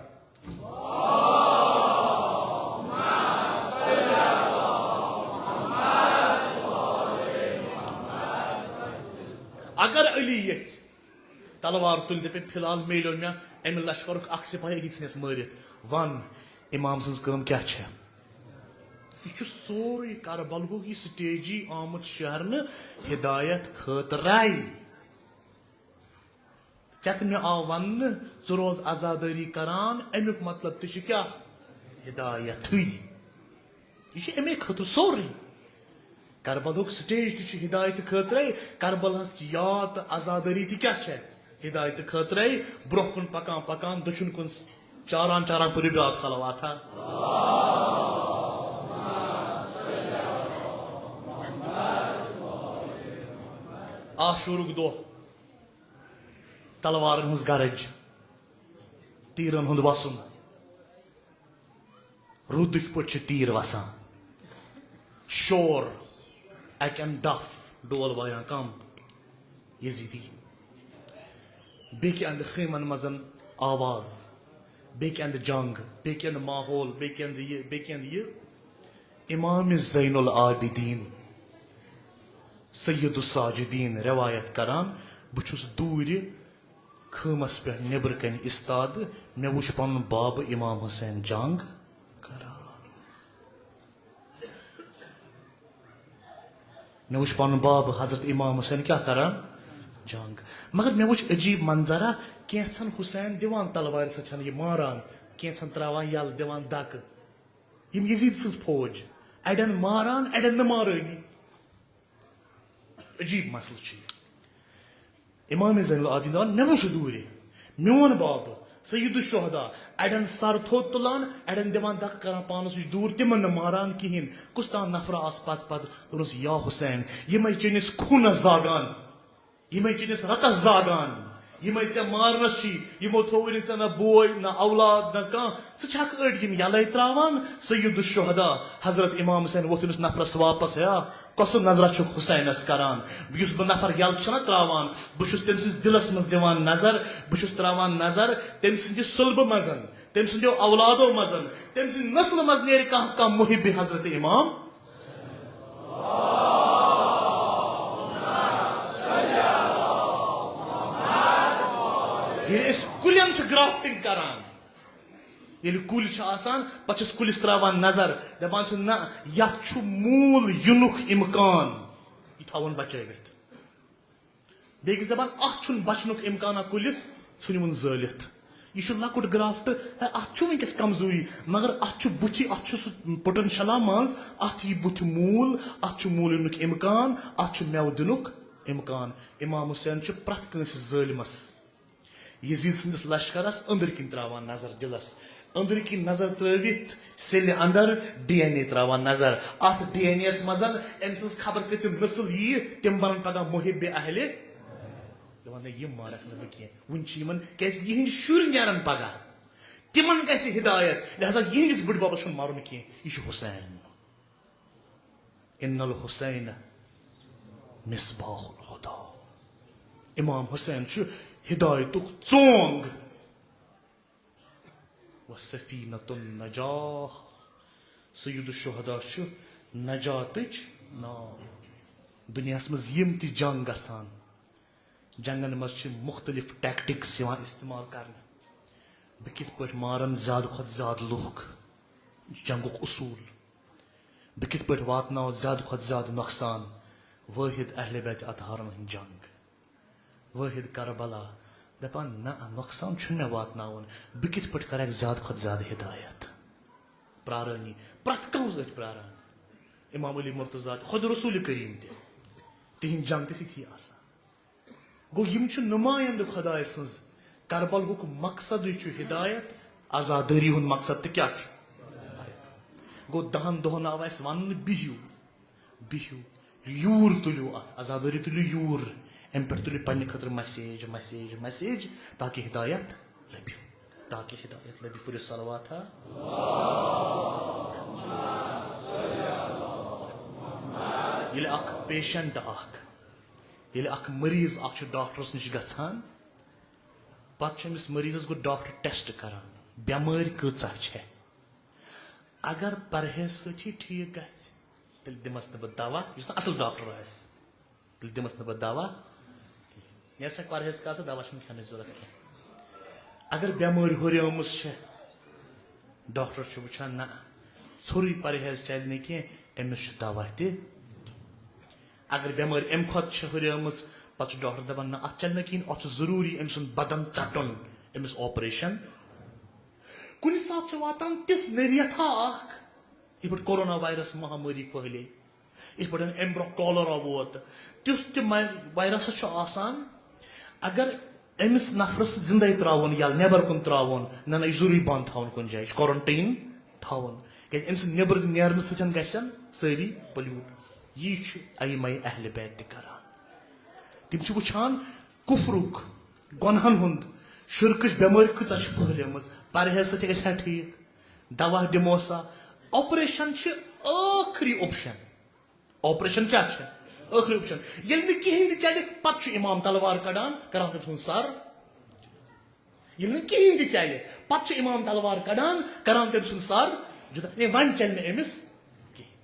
اگر علی یژھِ، تلوار تُلہِ، دپہِ، "فی الحال میلیو مےٚ امہِ لشکرُک اکھ سپاہی، أکۍ ژھٕنٮ۪س مٲرِتھ۔" ون، امام سٕنٛز کٲم کیٛاہ چھےٚ؟ یہِ چھُ سورُے کربلہُک یہِ سٹیجی آمُت شیرنہٕ ہدایت خٲطرَے۔ ژےٚ تہٕ مےٚ آو وننہٕ، ژٕ روز عزادٲری کران، امیُک مطلب تہِ چھُ کیٛاہ؟ ہدایتھٕے۔ یہِ چھُ امے خٲطرٕ سورُے۔ کربلہُک سٹیج تہِ چھُ ہدایت خٲطرَے، کربلہس یاد تہٕ عزادٲری تہِ کیٛاہ چھےٚ؟ ہدایت خٲطرَے۔ برونٛہہ کُن پکان پکان دٔچھُن کُن چاران چاران پٔرِو بیٛاکھ صلواتھا۔ عاشورُک دۄہ۔ تلوارن ہٕنٛز گرج، تیٖرن ہُنٛد وسُن، روٗدٕکۍ پٲٹھۍ چھِ تیٖر وسان، شور، اَکہِ اَندٕ ڈف، ڈول وایان کم، یزیدی، بیٚکہِ اَندٕ خیمن منٛز آواز، بیٚکہِ اَندٕ جنگ، بیٚکہِ اَندٕ ماحول، بیٚکہِ اَندٕ یہِ، بیٚکہِ اَندٕ یہِ۔ امام زین العابدین، سید الساجدین روایت کران، بہٕ چھُس دوٗرِ خٲمس پٮ۪ٹھ نیبرٕ کنہِ استاد، مےٚ وُچھ پنُن بابہٕ امام حسین جنگ کران۔ مےٚ وُچھ پنُن بابہٕ حضرت امام حسین کیٛاہ کران؟ جنگ۔ مگر مےٚ وُچھ عجیب منظرا، کینٛژن حسین دِوان تلوارِ سۭتۍ چھَنہٕ یہِ ماران، کینٛژن تراوان یَلہٕ، دِوان دَکہٕ۔ یِم یزید سٕنٛز فوج، اَڑٮ۪ن ماران، اَڑٮ۪ن نہٕ مارٲنی۔ عجیب مسلہٕ چھُ یہِ۔ امام زین العابدین دپان، مےٚ وُچھ دوٗرِ میون بابہٕ سید الشہداء اَڑٮ۪ن سر تھوٚد تُلان، اَڑٮ۪ن دِوان دَکہٕ، کران پانس نِش دوٗر، تِمن نہٕ ماران کِہیٖنۍ۔ کُس تام نفرا آس پتہٕ پتہٕ۔ دوٚپنس، یا حسین، یِمے چٲنِس خوٗنس زاگان، یِمے چٲنِس رتس زاگان، یِمے ژےٚ مارنس چھی، یِمو تھووُے نہٕ ژےٚ نہ بوے، نہ اولاد، نہ کانٛہہ۔ ژٕ چھکھ أڑۍ یِم یلے تراوان؟ سید الشہداء حضرت امام حسین ووٚتھ أمِس نفرس واپس، ہے، کۄسہٕ نظرا چھُکھ حسینس کران؟ یُس بہٕ نفر یلہٕ چھُس نہ تراوان، بہٕ چھُس تٔمۍ سٕنٛدِس دِلس منٛز دِوان نظر، بہٕ چھُس تراوان نظر تٔمۍ سٕنٛدِ صلبہٕ منٛز، تٔمۍ سٕنٛدیو اولادو منٛز، تٔمۍ سٕنٛدِ نسلہٕ منٛز نیرِ کانٛہہ، کانٛہہ محب حضرت امام۔ ییٚلہِ أسۍ کُلٮ۪ن چھِ گرافٹنگ کران، ییٚلہِ کُلۍ چھِ آسان، پتہٕ چھِس کُلِس تراوان نظر، دپان چھِ، نہ، یتھ چھُ موٗل یِنُک امکان، یہِ تھاوُن بچٲوِتھ۔ بیٚیہِ کِس دپان، اتھ چھُنہٕ بچنُک امکانا کُلِس، ژھُنِوُن زٲلِتھ۔ یہِ چھُ لۄکُٹ گرافٹ، ہے، اتھ چھُ وٕنکیٚس کمزوری، مگر اتھ چھُ بُتھِ، اتھ چھُ سُہ پوٹینشلا منٛز، اتھ یی بُتھِ موٗل، اتھ چھُ موٗل یِنُک امکان، اتھ چھُ مٮ۪وٕ دِنُک امکان۔ امام حسین چھُ پرٛٮ۪تھ کٲنٛسہِ ظٲلمس، یزید سٕنٛدِس لشکرس أنٛدرۍ کِنۍ تراوان نظر دِلس، أنٛدرۍ کِنۍ نظر ترٲوِتھ سیٚلہِ اندر ڈی این اے تراوان نظر۔ اتھ ڈی این اے یس منٛز أمۍ سٕنٛز خبر کٔژِم نسل ییہِ، تِم بنن پگاہ محب اہلِ۔ دپان، نہ، یِم مارکھ نہٕ بہٕ کینٛہہ۔ وُنہِ چھِ یِمن، کیازِ یِہنٛدۍ شُرۍ نیرن پگاہ، تِمن گژھِ ہدایت، لہذا یِہنٛدِس بٕڈببس چھُنہٕ مرُن کینٛہہ، یہِ چھُ حسین۔ ان الحسین مصباح الہدی۔ امام حسین چھُ ہدایتُک ژونگ۔ وسفینۃ النجاح۔ سید الشہداء چھُ نجاتٕچ ناو۔ دُنیاہَس منٛز یِم تہِ جنگ گژھان، جنگن منٛز چھِ مُختٔلِف ٹیکٹکس یِوان استعمال کرنہٕ۔ بہٕ کِتھ پٲٹھۍ مارن زیادٕ کھۄتہٕ زیادٕ لُکھ، جنگُک اصوٗل۔ بہٕ کِتھ پٲٹھۍ واتناوٕ زیادٕ کھۄتہٕ زیادٕ نۄقصان۔ وٲحد اہل بیت اطہارن ہٕنٛز جنگ، وٲحد کربلا۔ دپان، نہ، نۄقصان چھُنہٕ مےٚ واتناوُن، بہٕ کِتھ پٲٹھۍ کرٕ اَتہِ زیادٕ کھۄتہٕ زیادٕ ہدایت۔ پرارٲنی، پرٛٮ۪تھ کانٛہہ اوس أتھۍ پراران۔ امام علی مرتضیٰ تہِ، خۄد رسول کریم تہِ، تِہنٛدۍ جنگ تہِ چھِ یِتھی آسان۔ گوٚو، یِم چھِ نمایندٕ خۄداے سٕنٛز۔ کربلہُک مقصدٕے چھُ ہدایت، عزادٲری ہُنٛد مقصد تہِ کیٛاہ چھُ؟ گوٚو، دَہَن دۄہَن آو اَسہِ وننہٕ، بِہِو، بِہِو، یوٗر تُلِو اَتھ، عزادٲری تُلِو یوٗر، اَمہِ پٮ۪ٹھ تُلِو پننہِ خٲطرٕ مسیج، مسیج، مسیج، تاکہِ ہدایت لٔبِو، تاکہِ ہدایت لٔبِو۔ پٔرِو صلوات ہا۔ ییٚلہِ اکھ پیشنٹ اکھ، ییٚلہِ اکھ مریض اکھ چھُ ڈاکٹرس نِش گژھان، پتہٕ چھُ أمِس مریضس گۄڈٕ ڈاکٹر ٹیسٹ کران، بٮ۪مٲرۍ کۭژاہ چھےٚ۔ اگر پرہیز سۭتی ٹھیٖک گژھِ، تیٚلہِ دِمس نہٕ بہٕ دوا، یُس نہٕ اصل ڈاکٹر آسہِ، تیٚلہِ دِمس نہٕ بہٕ دوا کِہیٖنۍ۔ یہِ ہسا پرہیز کر ژٕ، دوا چھُنہٕ کھٮ۪نٕچ ضروٗرت کینٛہہ۔ اگر بٮ۪مٲرۍ ہُریمٕژ چھےٚ، ڈاکٹر چھُ وٕچھان، نہ، ژھوٚرُے پرہیز چلہِ نہٕ کینٛہہ، أمِس چھُ دوا تہِ۔ اگر بٮ۪مٲرۍ اَمہِ کھۄتہٕ چھِ ہُریمٕژ، پتہٕ چھُ ڈاکٹر دپان، نہ، اتھ چلہِ نہٕ کِہیٖنۍ، اتھ چھُ ضروٗری أمۍ سُنٛد بدن ژٹُن، أمِس آپریشن۔ کُنہِ ساتہٕ چھِ واتان تِژھ نٔریتھا اکھ، یِتھ پٲٹھۍ کورونا وایرس مہامٲری پھٔہلے، یِتھ پٲٹھۍ اَمہِ برونٛہہ کالرا ووت، تیُتھ تہِ مَ-، وایرس چھُ آسان۔ اگر أمِس نفرس زندے ترٛاوُن یا نٮ۪بر کُن ترٛاوُن، نہ، نہ، یہِ چھُ ضروٗری بنٛد تھاوُن کُنہِ جایہِ، یہِ چھُ quarantine تھاوُن۔ کیٛازِ أمۍ سٕنٛدِ نٮ۪بر نیرنہٕ سۭتۍ گژھن سٲری pollute۔ یی چھُ ائمہ اہل بیت تہِ کران۔ تِم چھِ وٕچھان کفرُک، گۄنہن ہُنٛد، شرکٕچ بٮ۪مٲرۍ کۭژاہ چھِ پھٔہلیمٕژ، پرہیز سۭتۍ گژھِ ہا ٹھیٖک، دوا دِمو سا۔ آپریشن چھِ ٲخری option۔ آپریشن کیٛاہ چھِ؟ ٲخری option۔ ییٚلہِ نہٕ کِہیٖنۍ تہِ چلہِ، پتہٕ چھُ امام تلوار کڑان، کران تٔمۍ سُنٛد سر۔ ییٚلہِ نہٕ کِہیٖنۍ تہِ چلہِ، پتہٕ چھُ امام تلوار کڑان، کران تٔمۍ سُنٛد سر جدا۔ ہے، وۄنۍ چلہِ نہٕ أمِس کِہیٖنۍ۔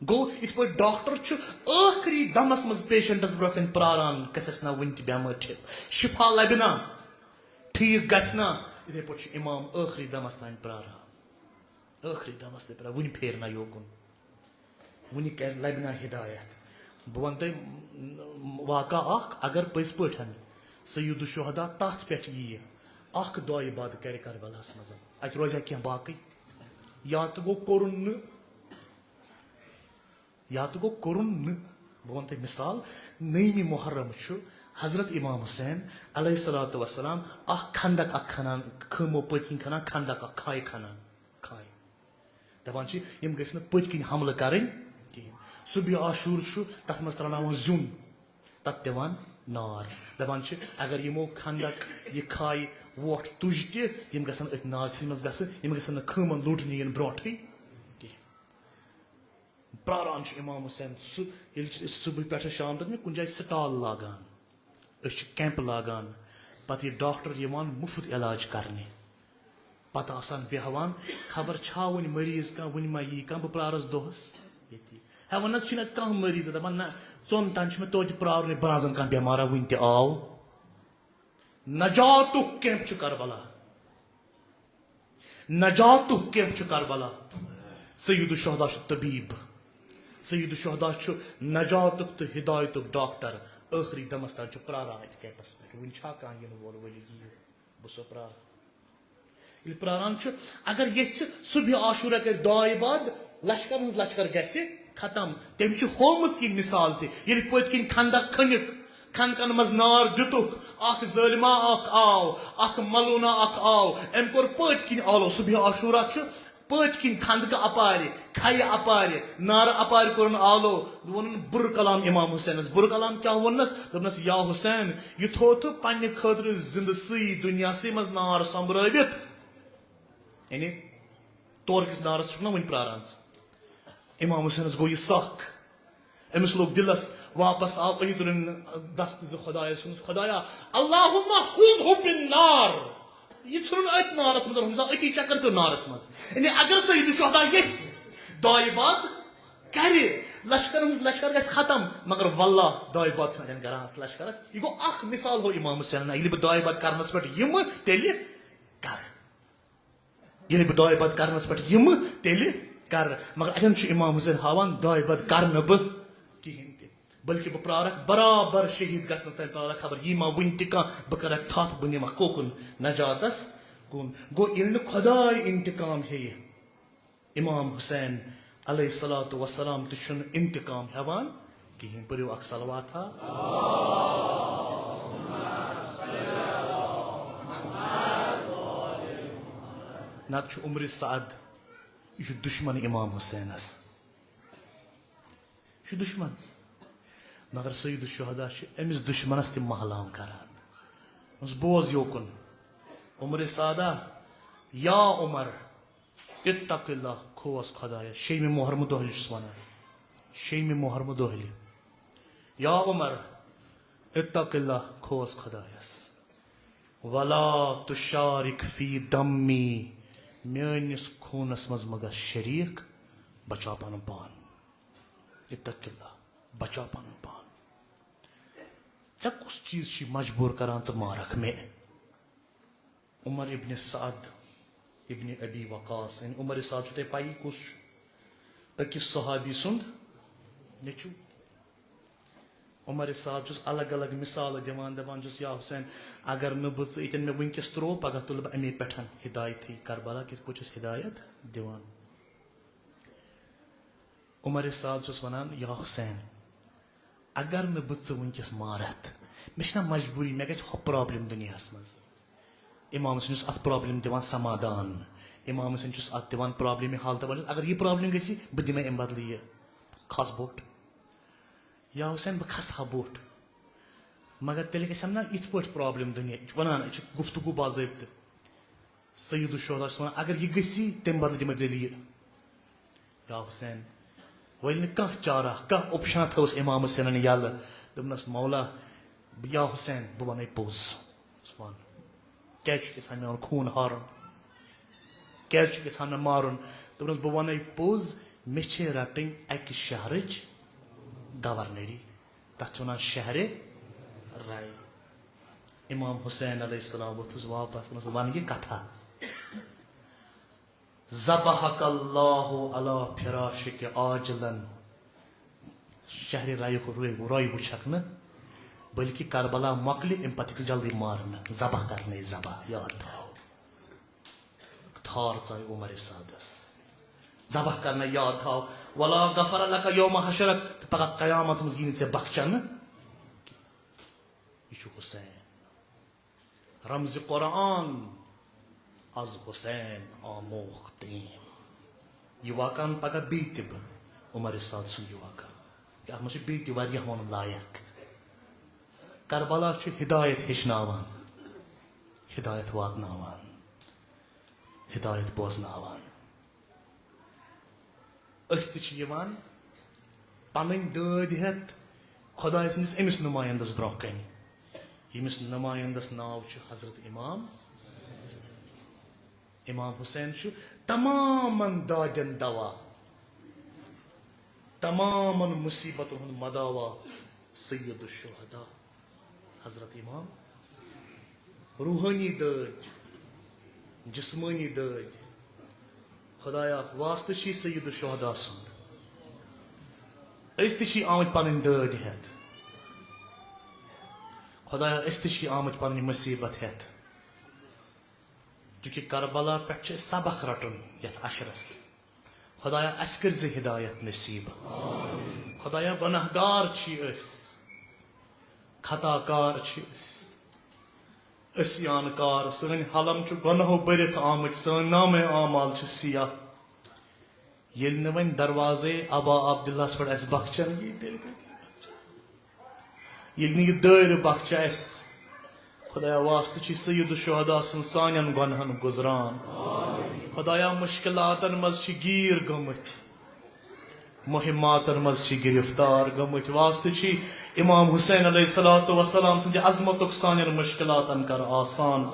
گوٚو، یِتھ پٲٹھۍ ڈاکٹر چھُ ٲخری دمس منٛز پیشنٹس برونٛہہ کنہِ پراران، گژھٮ۪س نا وُنہِ تہِ بٮ۪مٲرۍ ٹھیک، شفا لبہِ نا، ٹھیک گژھِ نا، یِتھے پٲٹھۍ چھُ امام ٲخری دمس تام پراران۔ ٲخری دمس تہِ پراران، وُنہِ پھیرِ نا یوکُن، وُنہِ کرِ، لبہِ نا ہدایت۔ بہٕ ونہٕ تۄہہِ واقعہ اکھ، اگر پٔزۍ پٲٹھۍ سید الشہداء تتھ پٮ۪ٹھ ییہِ، اکھ دۄہ بعد کرِ کربلاہس منٛز، اتہِ روزِ ہا کینٛہہ باقٕے؟ یا تہٕ گوٚو کوٚرُن نہٕ، یا تہٕ گوٚو کوٚرُن نہٕ۔ بہٕ وَنہٕ تۄہہِ مِثال، نٔیمہِ محرم چھُ حضرت امام حسین علیہ الصلوۃ والسلام اکھ خندق اکھ کھنان، خۭمو پٔتۍ کِنۍ کھنان خندق اکھ، کھاے کھنان، کھاے۔ دَپان چھِ، یِم گٔژھۍ نہٕ پٔتۍ کِنۍ حملہٕ کَرٕنۍ کِہیٖنۍ۔ صبح عاشور چھُ، تَتھ منٛز ترٛاوناوان زیُن، تَتھ دِوان نار۔ دَپان چھِ، اگر یِمو خندق یہِ کھاے وۄٹھ تُج تہِ، یِم گژھن أتھۍ نارسٕے منٛز گژھٕ، یِم گژھن نہٕ خۭمن لوٗٹنہِ یِن برونٛٹھٕے کِہیٖنۍ۔ پراران چھُ امام حسین، سُہ ییٚلہِ چھِ أسۍ صبحٕکۍ پٮ۪ٹھٕ شام تام کُنہِ جایہِ سٹال لاگان، أسۍ چھِ کیمپ لاگان، پتہٕ یہِ ڈاکٹر یِوان مُفت علاج کرنہِ، پتہٕ آسان بیٚہوان، خبر چھا وُنہِ مریض کانٛہہ، وُنہِ ما یی کانٛہہ، بہٕ پرارس دۄہس ییٚتی۔ ہے، وۄنۍ حظ چھُنہٕ اَتہِ کانٛہہ مریض، دپان، نہ، ژۄن تام چھُ مےٚ توتہِ پرارنُے، بہٕ نہ زن کانٛہہ بٮ۪مارا وُنہِ تہِ آو۔ نجاتُک کیمپ چھُ کربلا۔ نجاتُک کیمپ چھُ کربلا۔ سید الشہداء چھُ طبیب۔ سید الشہداء چھُ نجاتُک تہٕ ہدایتُک ڈاکٹر۔ ٲخری دمس تام چھُ پراران اتہِ کیمپس پٮ۪ٹھ۔ وُنہِ چھا کانٛہہ یِنہٕ وول؟ ؤلِو یِیِو، بہٕ چھُسو پراران۔ ییٚلہِ پراران چھُ، اگر یژھِ صبح عاشورہ کرِ دعا عباد، لشکر ہٕنٛز لشکر گژھِ ختم۔ تٔمۍ چھِ ہومٕژ یہِ مثال تہِ، ییٚلہِ پٔتۍ کِنۍ خندق کھٔنِکھ، خندقن منٛز نار دِتُکھ، اکھ ظٲلما اکھ آو، اکھ ملونا اکھ آو، أمۍ کوٚر پٔتۍ کِنۍ آلو۔ صبح عاشورہ چھُ پٔتۍ کِنۍ خندقہٕ اپارِ، کھیہِ اپارِ، نارٕ اپارِ کوٚرُن آلو۔ ووٚنُن بُرٕ کلام امام حسینس۔ بُرٕ کلام کیٛاہ ووٚننس؟ دوٚپنس، یا حسین، یہِ تھوٚو تہٕ پننہِ خٲطرٕ زندٕ سٕے دُنیاہسٕے منٛز نار سۄمبرٲوِتھ۔ یعنی تورکِس نارس چھُکھ نہ وُنہِ پراران ژٕ؟ امام حسینس گوٚو یہِ سکھ۔ أمِس لوٚگ دِلس، واپس آو، أنِو تُلِن دستہٕ زٕ خۄدایس سٕنٛز، خۄدایا، اللہم خذہ بالنار۔ یہِ ژھٕنُن أتھۍ نارس منٛز، ہُم سا أتی چکر پیوٚو نارس منٛز۔ یعنی اگر سید الشہداء یژھِ دعایہِ بعد، کرِ، لشکرن ہٕنٛز لشکر گژھِ ختم، مگر واللہ دعایہِ بد چھُنہٕ اَتٮ۪ن کران اَتھ لشکرس۔ یہِ گوٚو اکھ مثال ہو امام حسینن، ییٚلہِ بہٕ دعایہِ بد کرنس پٮ۪ٹھ یِمہٕ، تیٚلہِ کرٕ۔ ییٚلہِ بہٕ دعایہِ بد کرنس پٮ۪ٹھ یِمہٕ، تیٚلہِ کرٕ۔ مگر اَتٮ۪ن چھُ امام حسین ہاوان، دعایہِ بد کرٕ نہٕ بہٕ کِہیٖنۍ تہِ، بلکہِ بہٕ پرارکھ برابر شہید گژھنس تام، پرارکھ خبر یی ما وُنہِ تہِ کانٛہہ، بہٕ کرکھ تھپھ، بہٕ نِمکھ کوکُن نجاتس کُن۔ گوٚو، ییٚلہِ نہٕ خداے انتقام ہیٚیہِ، امام حسین علیہ الصلوۃ والسلام تہِ چھُنہٕ انتقام ہٮ۪وان کِہیٖنۍ۔ پٔرِو اکھ صلواتھا۔ نتہٕ چھُ عمر سعد، یہِ چھُ دشمن امام حسینس، یہِ چھُ دشمن۔ مگر سید الشہداء چھِ أمِس دشمنس تہِ محلام کران۔ دوٚپمَس، بوز یوکُن، عمر سعدا، یا عمر، اتق اللہ، کھوژ خدایس۔ شیٚیِمہِ محرمہٕ دۄہلہِ چھُس ونان، شیٚیِمہِ محرمہٕ دۄہلہِ، یا عمر، اتق اللہ، کھوژ خدایس۔ ولا تشارک فی دمی، میٲنِس خوٗنس منٛز مہ گژھ شریک، بچاو پنُن پان۔ اتق اللہ، بچاو پنُن پان۔ ژےٚ کُس چیٖز چھُے مجبوٗر کران ژٕ مارکھ مےٚ؟ عمر ابن سعد ابن ابی وقاص، یعنی عمر سعد چھُ تۄہہِ پَیی کُس چھُ؟ أکِس صحابی سُنٛد نیٚچوٗ۔ عمر سعد چھُس الگ الگ مثالہٕ دِوان، دَپان چھُس، یا حسین، اگر نہٕ بہٕ ژٕ ییٚتٮ۪ن مےٚ وٕنکیٚس ترٛوو، پگاہ تُلہٕ بہٕ اَمے پٮ۪ٹھ ہدایتھٕے، کربلا کِتھ پٲٹھۍ چھُس ہدایت دِوان۔ عمر سعد چھُس وَنان، یا حسین، اگر نہٕ بہٕ ژٕ وٕنکیٚس مارَتھ، مےٚ چھِنہ مجبوٗری، مےٚ گژھِ ہۄ پرابلم دُنیاہَس منٛز۔ امام حسین چھُس اَتھ پرابلم دِوان سمادان، امام حسین چھُس اَتھ دِوان پرابلم حل، دَپان چھُس، اگر یہِ پرابلم گژھِ، بہٕ دِمے اَمہِ بدلہٕ یہِ، کھس بوٚٹھ۔ یا حسین، بہٕ کھسہٕ ہا بوٚٹھ، مگر تیٚلہِ گژھِ ہم نہ یِتھ پٲٹھۍ پرابلم دُنیا، یہِ چھُ وَنان، یہِ چھِ گفتگو باضٲبطہٕ۔ سید الشہدا چھُس وَنان، اگر یہِ گژھی، تَمہِ بدلہٕ دِمے دٔلیٖل۔ یا حسین، وۄنۍ نہٕ کانٛہہ چارہ، کانٛہہ اوپشنا تھٲوٕس امام حسینن یَلہٕ۔ دوٚپنَس، مولا، یا حسین، بہٕ وَنے پوٚز۔ ژٕ وَن، کیٛازِ چھُکھ یَژھان میون خوٗن ہارُن؟ کیٛازِ چھُکھ یَژھان مےٚ مارُن؟ دوٚپنَس، بہٕ وَنے پوٚز، مےٚ چھِ رَٹٕنۍ اَکہِ شہرٕچ گورنری، تَتھ چھِ وَنان شہرِ راے۔ امام حسین علیہ السلام ووٚتھُس واپس، دوٚپنَس، وَن یہِ کَتھا۔ ذبحک اللہ علی فراشک عاجلا۔ شہرِ رایُک روے، روے وٕچھکھ نہٕ، بلکہِ کربلا مۄکلہِ، اَمہِ پتہٕ ہیٚکہِ سُہ جلدی مارنہٕ، ذبح کرنہٕ، ذبح، یاد تھاو۔ تھار ژاے عمر سعدس۔ ذبح کرنہٕ، یاد تھاو۔ ولا غفر لک یوم حشرک، تہٕ پگاہ قیامتس منٛز یی نہٕ ژےٚ بخچنہٕ۔ یہِ چھُ حسین۔ رمزِ قرآن از حسین آموختیم۔ یہِ واقعہٕ اَنہٕ پگاہ بیٚیہِ تہِ بہٕ، عمر سعد سُنٛد یہِ واقعہٕ۔ کہِ اَتھ منٛز چھِ بیٚیہِ تہِ واریاہ وَنُن لایق۔ کربلا چھُ ہدایت ہیٚچھناوان، ہدایت واتناوان، ہدایت بوزناوان۔ أسۍ تہِ چھِ یِوان پنٕنۍ دٲدۍ ہٮ۪تھ خۄداے سٕنٛدِس أمِس نُمایندس برٛونٛہہ کنہِ، ییٚمِس نُمایندس ناو چھُ حضرت امام۔ امام حسین چھُ تمامن دادٮ۪ن دوا، تمامن مصیبتن ہُنٛد مداوا، سید الشہداء۔ حضرت امام۔ روحٲنی دٲدۍ، جسمٲنی دٲدۍ۔ خدایا، واسطہٕ چھی سید الشہداء سُنٛد۔ أسۍ تہِ چھی آمٕتۍ پنٕنۍ دٲدۍ ہٮ۪تھ۔ خدایا، أسۍ تہِ چھی آمٕتۍ پنٕنۍ مصیبت ہٮ۪تھ۔ چونکہ کربلا پٮ۪ٹھ چھُ اَسہِ سبق رٹُن یتھ عشرس۔ خدایا، اَسہِ کٔرۍ زِ ہدایت نصیب۔ خدایا، گناہگار چھی أسۍ، خطا کار چھی أسۍ، عصیان کار۔ سٲنۍ حلم چھُ گناہو بٔرِتھ آمٕتۍ، سٲنۍ نامے اعمال چھِ سیاہ۔ ییٚلہِ نہٕ وۄنۍ دروازے ابا عبداللہس پٮ۪ٹھ اَسہِ بخچن یی، تیٚلہِ کتہِ؟ ییٚلہِ نہٕ یہِ دٲرِ بخچہِ اَسہِ، خدایا، واسطہٕ چھی سید الشہداء سٕنٛز سانٮ۪ن گۄنہن گُزران۔ خدایا، مشکلاتن منٛز چھِ گیٖر گٔمٕتۍ، مہماتن منٛز چھِ گرفتار گٔمٕتۍ۔ واسطہٕ چھی امام حسین علیہ الصلوۃ والسلام سٕنٛدِ عظمتُک سانٮ۪ن مشکلاتن کر آسان۔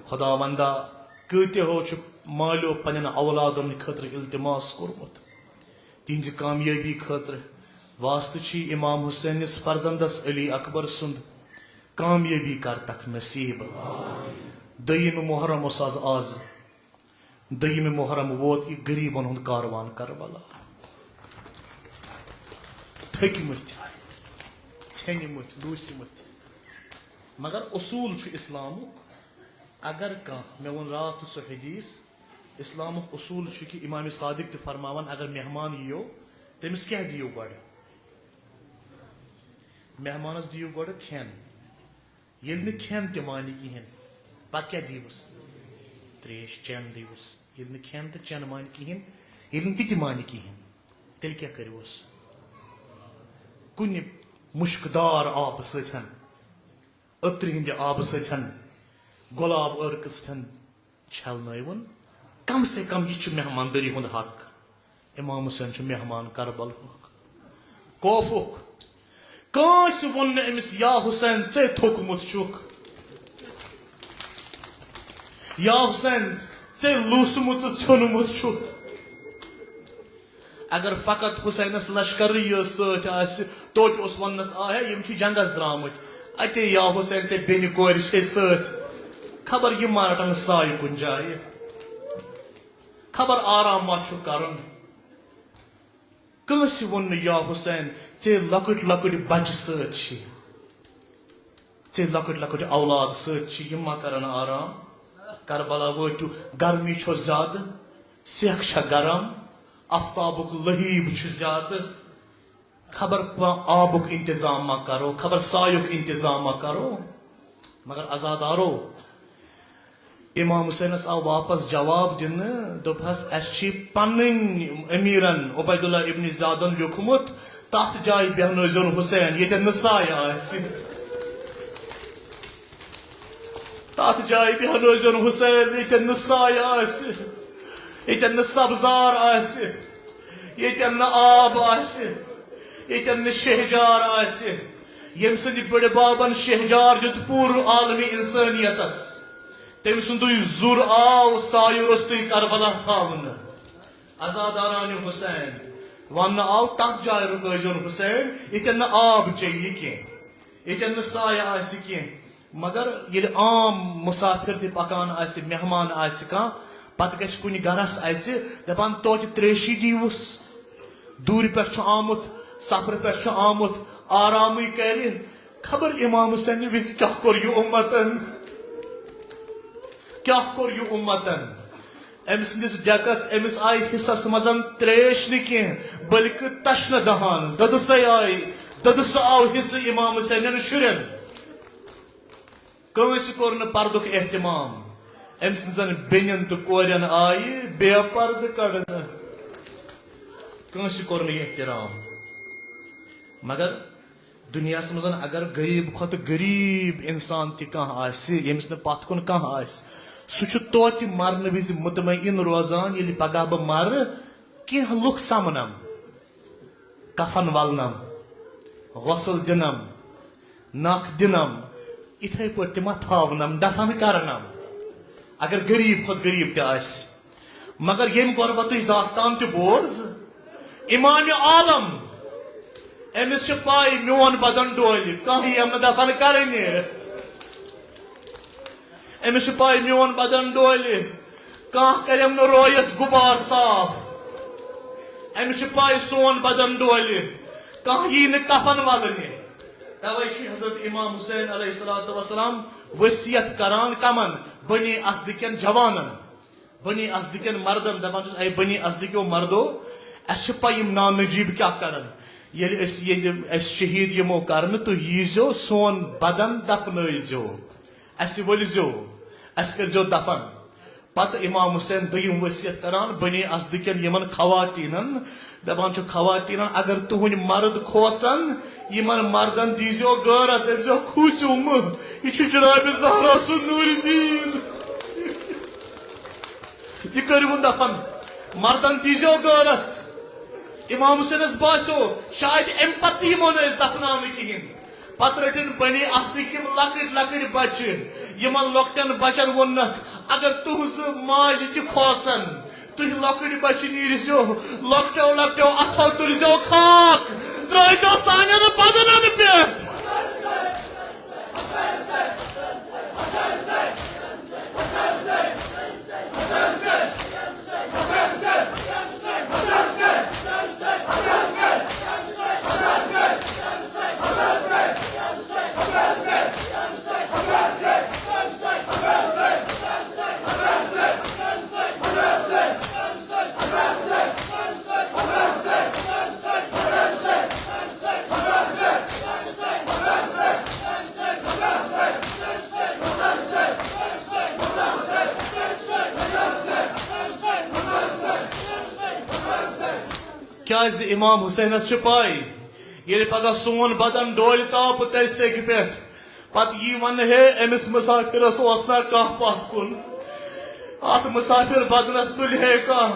خداوندا، کۭتیاہو چھُ مالیو پننٮ۪ن اولادن خٲطرٕ التماس کوٚرمُت۔ یِہنٛزِ کامیٲبی خٲطرٕ۔ واسطہٕ چھُ امام حسینس فرزندس علی اکبر سُنٛد، کامیٲبی کر تکھ نصیب۔ دوٚیِم محرم اوس آز، آز۔ دوٚیِمہِ محرم ووت یہِ غریٖبن ہُنٛد کاروان کربلا۔ تھٔکۍ مٕتۍ، ژھیٚنۍ مٕتۍ، لوٗسۍ مٕتۍ۔ مگر اصوٗل چھُ اسلامُک، اگر کانٛہہ، مےٚ ووٚن راتھ سُہ حدیث، اسلامُک اصوٗل چھُ کہِ امام صادق تہِ فرماوان، اگر مہمان یِیو، تٔمِس کیٛاہ دِیِو گۄڈٕ؟ مہمانس دِیِو گۄڈٕ کھٮ۪ن۔ ییٚلہِ نہٕ کھٮ۪ن تہِ مانہِ کِہیٖنۍ، پتہٕ کیٛاہ دیٖوُس؟ ترٛیش چٮ۪ن دیٖوُس۔ ییٚلہِ نہٕ کھٮ۪ن تہٕ چٮ۪ن مانہِ کِہیٖنۍ، ییٚلہِ نہٕ تہِ تہِ مانہِ کِہیٖنۍ، تیٚلہِ کیٛاہ کٔرِوُس؟ کُنہِ مُشکدار آبہٕ سۭتۍ، عطرِ ہٕنٛدِ آبہٕ سۭتۍ، گۄلاب عٲرقہٕ سۭتۍ چھلنٲوُن۔ کم سے کم یہِ چھُ مہماندٲری ہُنٛد حق۔ امام حسین چھُ مہمان کربلہُک، کوفُک۔ کٲنٛسہِ ووٚن نہٕ أمِس، "یا حسین، ژے تھوٚکمُت چھُکھ، یا حسین، ژے لوٗسمُت تہٕ ژھیوٚنمُت چھُکھ۔" اگر فقط حسینس لشکرٕے یٲژ سۭتۍ آسہِ، توتہِ اوس وننس، "آ ہے، یِم چھِ جنگس درامٕتۍ، اتے یا حسین، ژےٚ بیٚنہِ کورِ چھے سۭتۍ، خبر یِم ما رٹن سایہِ کُنہِ جایہِ، خبر آرام ما چھُ کرُن۔" کٲنٛسہِ ووٚن نہٕ، "یا حسین، ژے لۄکٕٹۍ لۄکٕٹۍ بچہٕ سۭتۍ چھی، ژے لۄکٕٹۍ لۄکٕٹۍ اولاد سۭتۍ چھی، یِم ما کرن آرام؟" کربلا وٲتِو، گرمی چھو زیادٕ، سیٚکھ چھےٚ گرم، آفتابُک لہیب چھُ زیادٕ، خبر کانٛہہ آبُک انتظام ما کرو، خبر سایُک انتظام ما کرو۔ مگر عزادارو، امام حسینس آو واپس جواب دِنہٕ، دوٚپہس، "اسہِ چھِ پنٕنۍ امیرن عبیداللہ ابن زیادن لیوٗکھمُت، تتھ جایہِ بیہنٲوزیون حسین، ییٚتٮ۪ن نہٕ سایہِ آسہِ۔ تتھ جایہِ بیہنٲوزیون حسین، ییٚتٮ۪ن نہٕ سایہِ آسہِ، ییٚتٮ۪ن نہٕ سبزار آسہِ، ییٚتٮ۪ن نہٕ آب آسہِ، ییٚتٮ۪ن نہٕ شہجار آسہِ، ییٚمہِ سٕنٛدِ بٔڈِ بابن شہجار دیُت پوٗرٕ عالمِ انسٲنیتس۔ تٔمۍ سُنٛدُے زُر آو سایہِ روٚستُے کربلا تھاونہٕ۔" عزادارانِ حسین، وننہٕ آو، "تتھ جایہِ رُکٲوزیون حسین، ییٚتٮ۪ن نہٕ آب چیٚیہِ کینٛہہ، ییٚتٮ۪ن نہٕ سایہِ آسہِ کینٛہہ۔" مگر ییٚلہِ عام مسافر تہِ پکان آسہِ، مہمان آسہِ کانٛہہ، پتہٕ گژھِ کُنہِ گرس اژِ، دپان، "توتہِ تریشی دیٖوُس، دوٗرِ پٮ۪ٹھ چھُ آمُت، سفرٕ پٮ۪ٹھ چھُ آمُت، آرامٕے کرِ۔" خبر امام حسینہِ وِزِ کیٛاہ کوٚر یہِ اُمتن؟ کیٛاہ کوٚر یہِ اُمتن؟ أمۍ سٕنٛدِس ڈیکس، أمِس آیہِ حصس منٛز تریش نہٕ کینٛہہ، بلکہِ تشنہٕ دہان۔ دٔدسَے آیہِ، دٔدسہٕ آو حصہٕ امام حسینن شُرٮ۪ن۔ کٲنٛسہِ کوٚر نہٕ پردُک اہتمام۔ أمۍ سٕنٛزن بیٚنٮ۪ن تہٕ کورٮ۪ن آیہِ بے پردٕ کڑنہٕ۔ کٲنٛسہِ کوٚر نہٕ یہِ احترام۔ مگر دُنیاہَس منٛز اگر غریٖب کھۄتہٕ غریٖب اِنسان تہِ کانٛہہ آسہِ، ییٚمِس نہٕ پَتھ کُن کانٛہہ آسہِ، سُہ چھُ توتہِ مرنہٕ وِزِ مطمئن روزان، ییٚلہِ پگاہ بہٕ مرٕ، کینٛہہ لُکھ سَمنَم، کفن وَلنَم، غسل دِنَم، نَکھ دِنَم، یِتھَے پٲٹھۍ تہِ ما تھاونَم، دفن کرنَم، اگر غریٖب کھۄتہٕ غریٖب تہِ آسہِ۔ مگر ییٚمہِ غربتٕچ داستان تہِ بوز، امام عالم، أمِس چھِ پَے میون بدن ڈولہِ، کانٛہہ یِیَم نہٕ دفن کرنہِ۔ أمِس چھِ پَے میون بدن ڈولہِ، کانٛہہ کریم نہٕ رویس غبار صاف۔ أمِس چھِ پَے سون بدن ڈولہِ، کانٛہہ یی نہٕ کفن ولنہِ۔ توے چھُ حضرت امام حسین علیہ الصلوۃ والسلام وصیت کران کمن؟ بنی اسدٕکٮ۪ن جوانن، بنی اسدٕکٮ۪ن مردن، دپان چھُس، "اے بنی اسدٕکیو مردو، اسہِ چھِ پَے یِم نانجیٖب کیٛاہ کرن۔ ییٚلہِ أسۍ، ییٚلہِ أسۍ شہیٖد یِمو کرنہٕ، تُہۍ ییٖزیو، سون بدن دفنٲیزیو، اسہِ ؤلزیو، اسہِ کٔرزیو دفن۔" پتہٕ امام حسین دوٚیِم وصیت کران بنی اسدٕکٮ۪ن یِمن خواتیٖنن، دپان چھُ، "خواتیٖنن، اگر تُہنٛدۍ مرد کھوژن، یِمن مردن دیٖزیو غٲرت، دٔپزیو، 'کھوٗژِو مہٕ، یہِ چھُ جناب زہرا سُنٛد نوٗرِ دیٖن۔ یہِ کٔرِوُن دفن، مردن دیٖزیو غٲرت۔" امام حسینس باسیو، شاید امہِ پتہٕ یِمو نہٕ أسۍ دفناونہٕ کِہیٖنۍ۔ پتہٕ رٔٹِن بنی اسدٕکۍ یِم لۄکٕٹۍ لۄکٕٹۍ بچہِ۔ یِمن لۄکٹٮ۪ن بچن ووٚننکھ، "اگر تُہنٛزٕ ماجہِ تہِ کھوژن، تُہۍ لۄکٕٹۍ بچہِ نیٖرزیو، لۄکٹیو لۄکٹیو اتھو تُلزیو خاک، ترٲیزیو سانٮ۪ن بدنن پٮ۪ٹھ۔ کیازِ امام حسینس چھِ پاے، ییٚلہِ پگاہ سون بدن ڈولہِ تاپہٕ تٔتھۍ سیٚکہِ پٮ۪ٹھ، پتہٕ یی وننہٕ، ہے، أمِس مسافرس اوس نا کانٛہہ پتھ کُن؟ اتھ مسافر بدنس تُلہِ ہے کانٛہہ،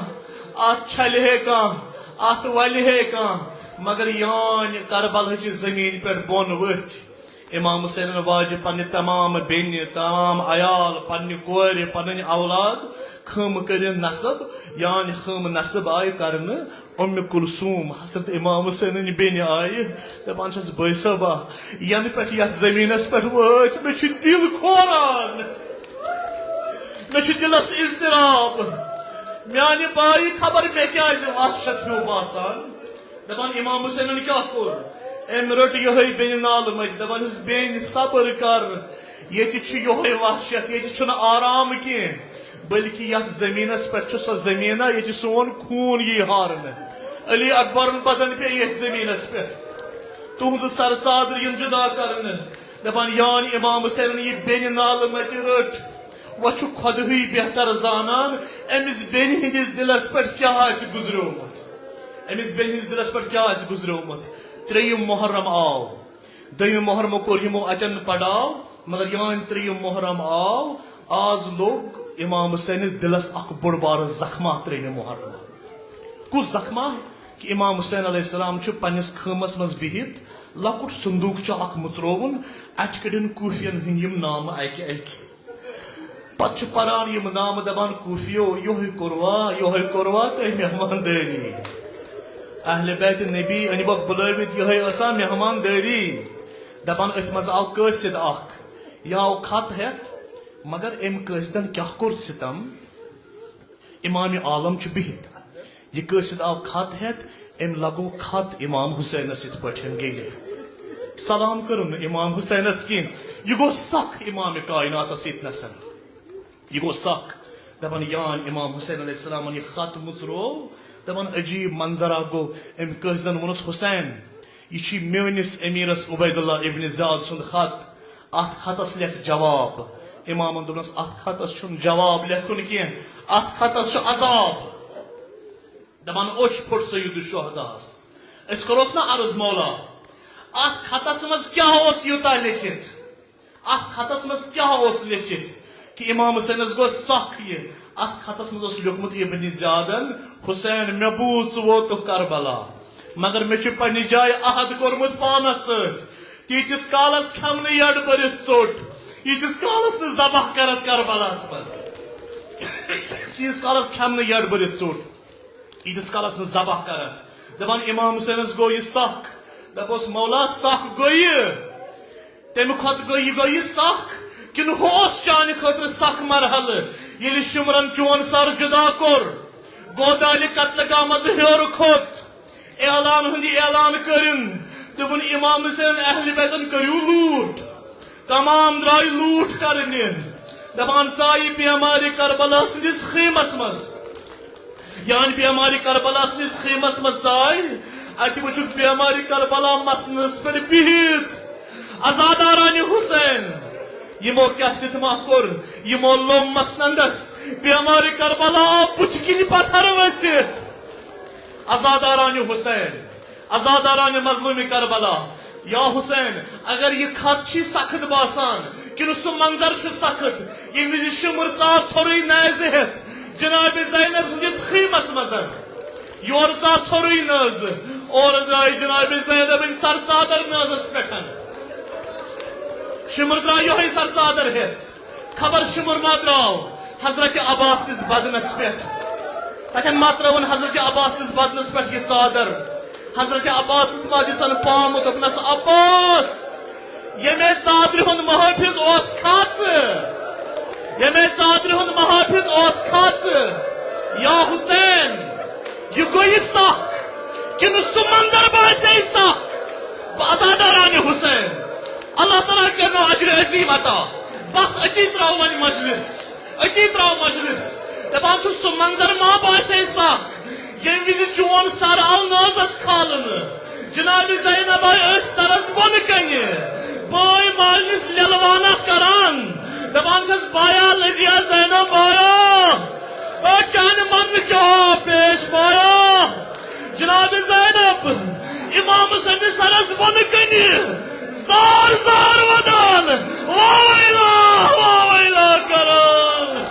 اتھ چھلہِ ہے کانٛہہ، اتھ ولہِ ہے کانٛہہ، مگر یانۍ کربلہٕچہِ زمین پٮ۪ٹھ بۄن ؤتھۍ۔ امام حسینن واجہِ پننہِ تمام بیٚنہِ، تمام عیال، پننہِ کورِ، پنٕنۍ اولاد خٲمہٕ کٔرِتھ نصب، یانۍ خٲمہٕ نصب آیہِ کرنہٕ۔ ام کلثوم حضرت امام حسینن بیٚنہِ آیہِ، دپان چھس، بٲے صٲبا، ینہٕ پٮ۪ٹھ یتھ زمینس پٮ۪ٹھ وٲتۍ، مےٚ چھُ دل کھوران، مےٚ چھُ دلس اضطراب، میانہِ بایہِ خبر مےٚ کیازِ وحشت ہیوٗ باسان۔ دپان امام حسینن کیٛاہ کوٚر؟ أمۍ رٔٹ یِہوٚے بیٚنہِ نالہٕ مٔتۍ، دپان چھِس، بیٚنہِ صبر کر، ییٚتہِ چھُ یِہوٚے وحشت، ییٚتہِ چھُنہٕ آرام کینٛہہ، بلکہِ یتھ زمینس پٮ۪ٹھ چھُ سۄ زمیٖنہ ییٚتہِ سون خوٗن یی ہارنہٕ۔ علی اکبرن بدن پیٚیہِ یتھ زمینس پٮ۪ٹھ، تُہنٛزٕ سر ژادرِ یِن جدا کرنہٕ۔ دپان یان امام حسینن یہِ بیٚنہِ نالہٕ مٔتۍ رٔٹ، وۄنۍ چھُ خۄدہٕے بہتر زانان أمِس بیٚنہِ ہٕنٛدِس دِلس پٮ۪ٹھ کیٛاہ آسہِ گُزریومُت، أمِس بیٚنہِ ہٕنٛدِس دِلس پٮ۪ٹھ کیٛاہ آسہِ گُزریومُت۔ ترٛیٚیِم محرم آو، دوٚیِم محرم کوٚر یِمو اَتٮ۪ن پڑاو، مگر یِہوٚے ترٛیٚیِم محرم آو، آز لوٚگ امام حسینس دِلس اکھ بوٚڑ بارٕ زخمہ ترٛیٚیِمہِ محرمہ۔ کُس زخمہ؟ کہ امام حسین علیہ السلام چھُ پننِس خٲمس منٛز بِہِتھ لۄکُٹ صندوقچہ اکھ مُژرووُن، اتہِ کٔڑِن کوٗفین ہٕنٛدۍ یِم نامہٕ اکہِ اکہِ۔ پتہٕ چھِ پران یِم نامہٕ، دپان، کوٗفیو، یِہوٚے کوٚروا، یِہوٚے کوٚروا تۄہہِ مہماندٲری؟ اہل بیت نبی أنۍبکھ بُلٲوِتھ، یِہوٚے ٲسا مہماندٲری؟ دپان، أتھۍ منٛز آو قٲصد اکھ، یہِ آو خط ہٮ۪تھ، مگر أمۍ قٲصدن کیٛاہ کوٚر ستم؟ امام عالم چھُ بِہِتھ، یہِ قٲصد آو خط ہٮ۪تھ، أمۍ لگوو خط امام حسینس یِتھ پٲٹھۍ گیلہِ۔ سلام کٔرٕن نہٕ امام حسینس کینٛہہ، یہِ گوٚو سکھ امام کائناتس سۭتۍ نسن۔ یہِ گوٚو سکھ۔ دپان، یان امام حسین علیہ السلامن یہِ خط مُژروو، دپان، عجیب منظرا گوٚو۔ أمۍ قٲصدن ووٚنُس، حسین، یہِ چھُے میٲنِس امیرس عبید اللہ ابن زیاد سُنٛد خط۔ اتھ خطس لیکھ جواب۔ امامن دوٚپنس، اتھ خطس چھُنہٕ جواب لیکھُن کینٛہہ، اتھ خطس چھُ عذاب۔ دپان، اوٚش پھوٚٹ سید الشہداہس۔ أسۍ کرہوس نا عرض، مولا، اتھ خطس منٛز کیٛاہ اوس یوٗتاہ لیکھِتھ؟ اتھ خطس منٛز کیٛاہ اوس لیکھِتھ کہ امام حسینس گوٚو سکھ یہِ؟ اتھ خطس منٛز اوس لیوٗکھمُت ابن زیادن، حسین، مےٚ بوٗز ژٕ ووتُکھ کربلا، مگر مےٚ چھُ پننہِ جایہِ عہد کوٚرمُت پانس سۭتۍ، تیٖتِس کالس کھٮ۪مہٕ نہٕ یڈ بٔرِتھ ژوٚٹ، ییٖتِس کالس نہٕ ذبح کرتھ کربلاہس منٛز، تیٖتِس کالس کھٮ۪مہٕ نہٕ یڈ بٔرِتھ ژوٚٹ۔ ییٖتِس کالس نہٕ ذبح کرتھ۔ دپان، امام حسینس گوٚو یہِ سکھ۔ دپوس، مولا، سکھ گوٚو یہِ؟ تمہِ کھۄتہٕ گوٚو یہِ، گوٚو یہِ سکھ؟ کِنہٕ ہُہ اوس چانہِ خٲطرٕ سکھ مرحلہٕ، ییٚلہِ شمرن چون سر جدا کوٚر، گودالہِ قتل گاہ منٛزٕ ہیوٚر کھوٚت، اعلان ہُنٛد اعلان کٔرِن، دوٚپُن، امام حسین، اہل بیتن کٔرِو لوٗٹھ۔ تمام درٛاے لوٗٹھ کرنہِ۔ دپان، ژایہِ بیمارِ کربلا سٕنٛدِس خیمس منٛز۔ یعنی بیمارِ کربلا سٕنٛدِس خیمس منٛز ژاے۔ اتہِ وٕچھُکھ بیمارِ کربلا مسندس پٮ۪ٹھ بِہِتھ۔ عزادارانہِ حسین، یِمو کیٛاہ سِتمہ کوٚر؟ یِمو لوٚم مسندس۔ بیمارِ کربلا آو بُتھِ کِنۍ پتھر ؤسِتھ۔ عزادارانہِ حسین، عزادارانہِ مظلومِ کربلا، یا حسین، اگر یہِ خط چھی سخت باسان، کِنہٕ سُہ منظر چھُ سخت، ییٚمہِ وِزِ شُمر ژاو ژھورُے نیزٕ ہٮ۪تھ جناب زینب سٕنٛدِس خیمس منٛز، یورٕ ژاو ژھورُے نٲزٕ، اورٕ درٛاے جناب زینبٕنۍ سر ژادر نٲزس پٮ۪ٹھ۔ شُمر درٛاو یِہوٚے سر ژادر ہٮ۪تھ۔ خبر شُمر ما درٛاو حضرت عباس نِس بدنس پٮ۪ٹھ؟ تتٮ۪ن ما ترٲوٕن حضرت عباس سٕنٛدِس بدنس پٮ۪ٹھ یہِ ژادر؟ حضرت عباسس ما دِژن پامہٕ، دوٚپنس، عباس، ییٚمے ژادرِ ہُنٛد محٲفظ اوس کھا ژٕ؟ ییٚمے ژادرِ ہُنٛد محٲفظ اوس کھا ژٕ؟ یا حسین، یہِ گوٚو یہِ سکھ، کِنہٕ سُہ منظر باسے سکھ؟ بہٕ عزاداران حسین، اللہ تعالیٰ کرنو اجر عظیم عطا۔ بس أتی ترٛاو وۄنۍ مجلس، أتی ترٛاو مجلس۔ دپان چھُ، سُہ منظر ما باسے سکھ، ییٚمہِ وِزِ چون سر آو نازس کھالنہٕ؟ جناب زینب آیہِ أتھۍ سرس بۄنہٕ کنہِ، بٲے مالنِس لیلوانہ کران، دپان چھس، بایا لجیا زینب بایا، او چانہِ مرنہٕ کیٛاہ آو پیش بایا؟ جناب زینب، امام حسین سرس بۄنہٕ کنہِ، زار زار ودان، واویلا، واویلا کران۔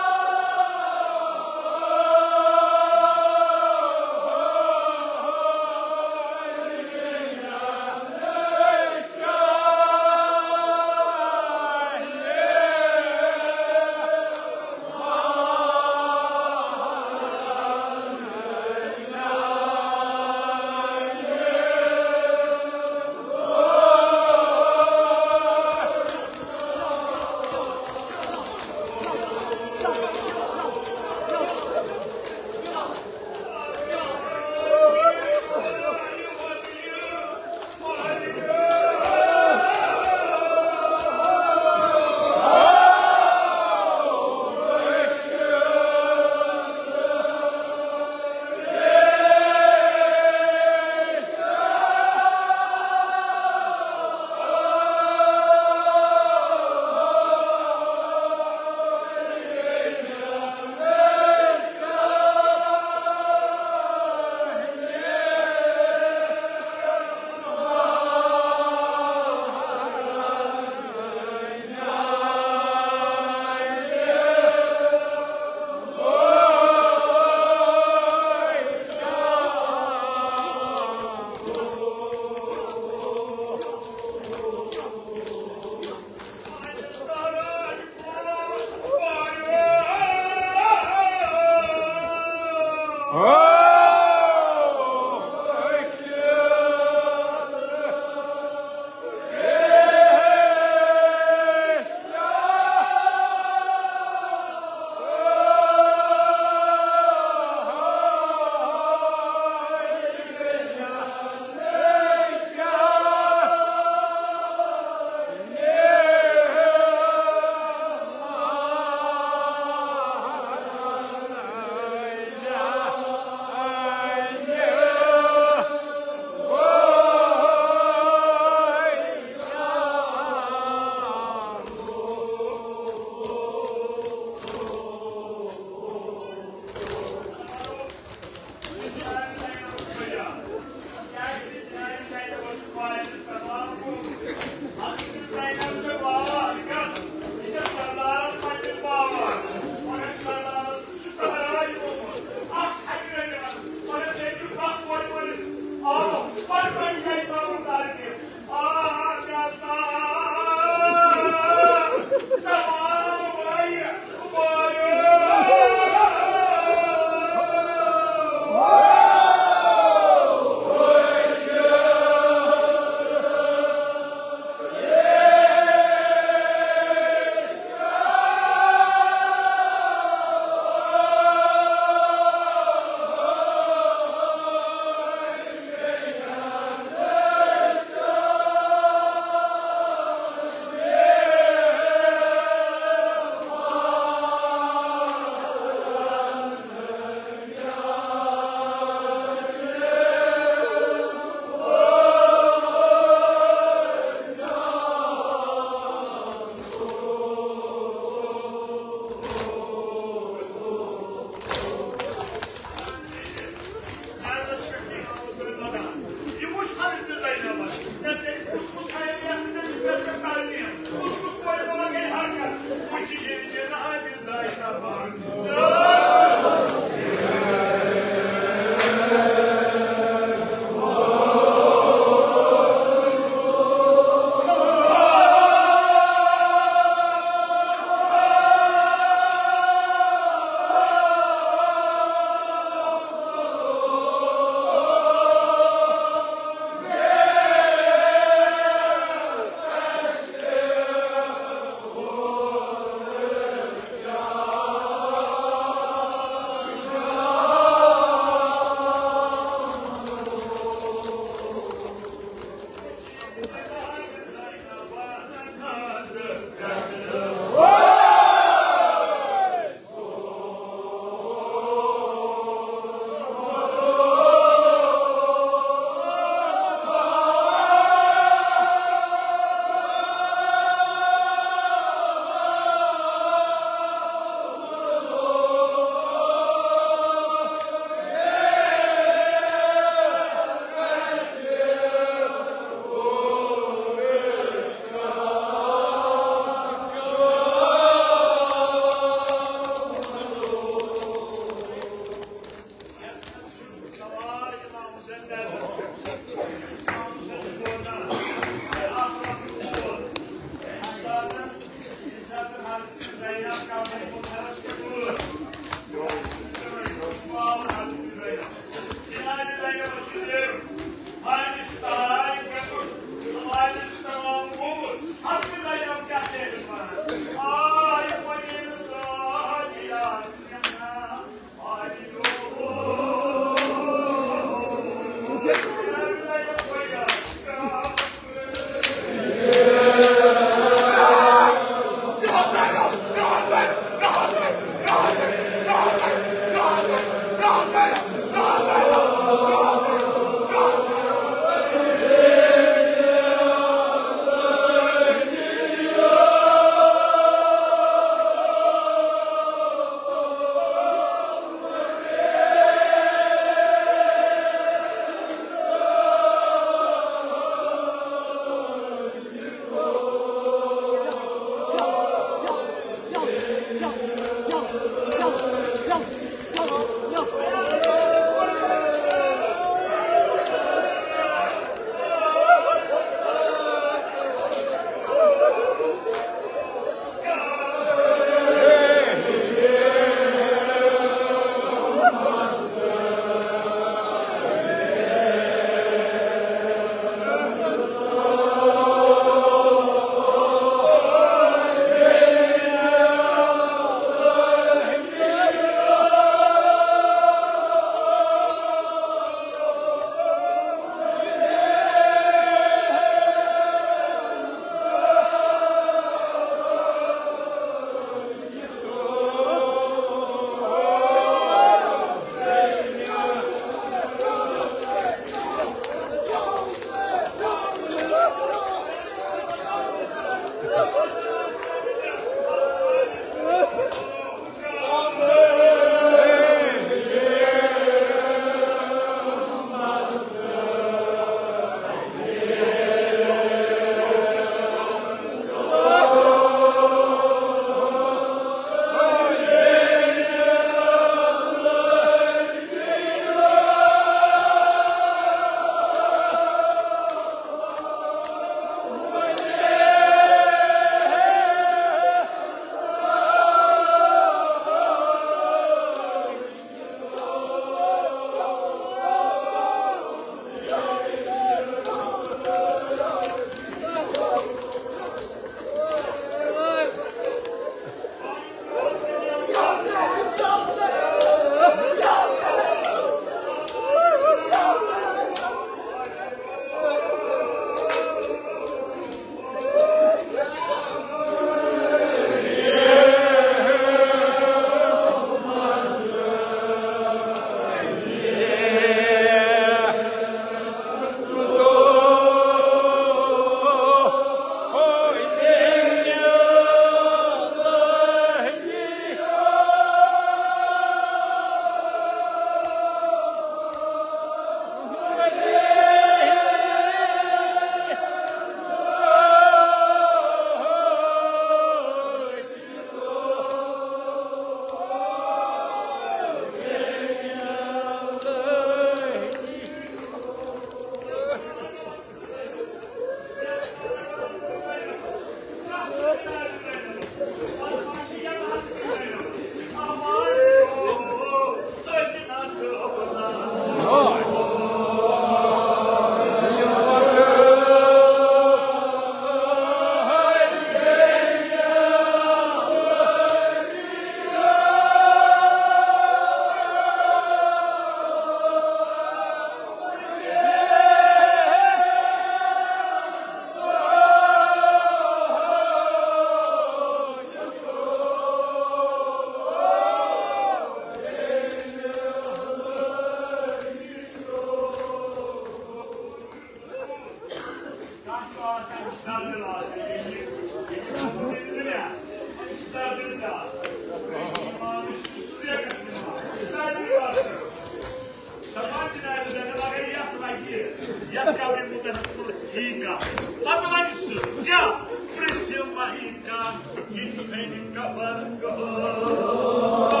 پتہٕ وَنہِ سُہ کیٛاہ؟ پرٛژھِ وۄنۍ کانٛہہ کِنہٕ کَنہِ کَبر گوٚو۔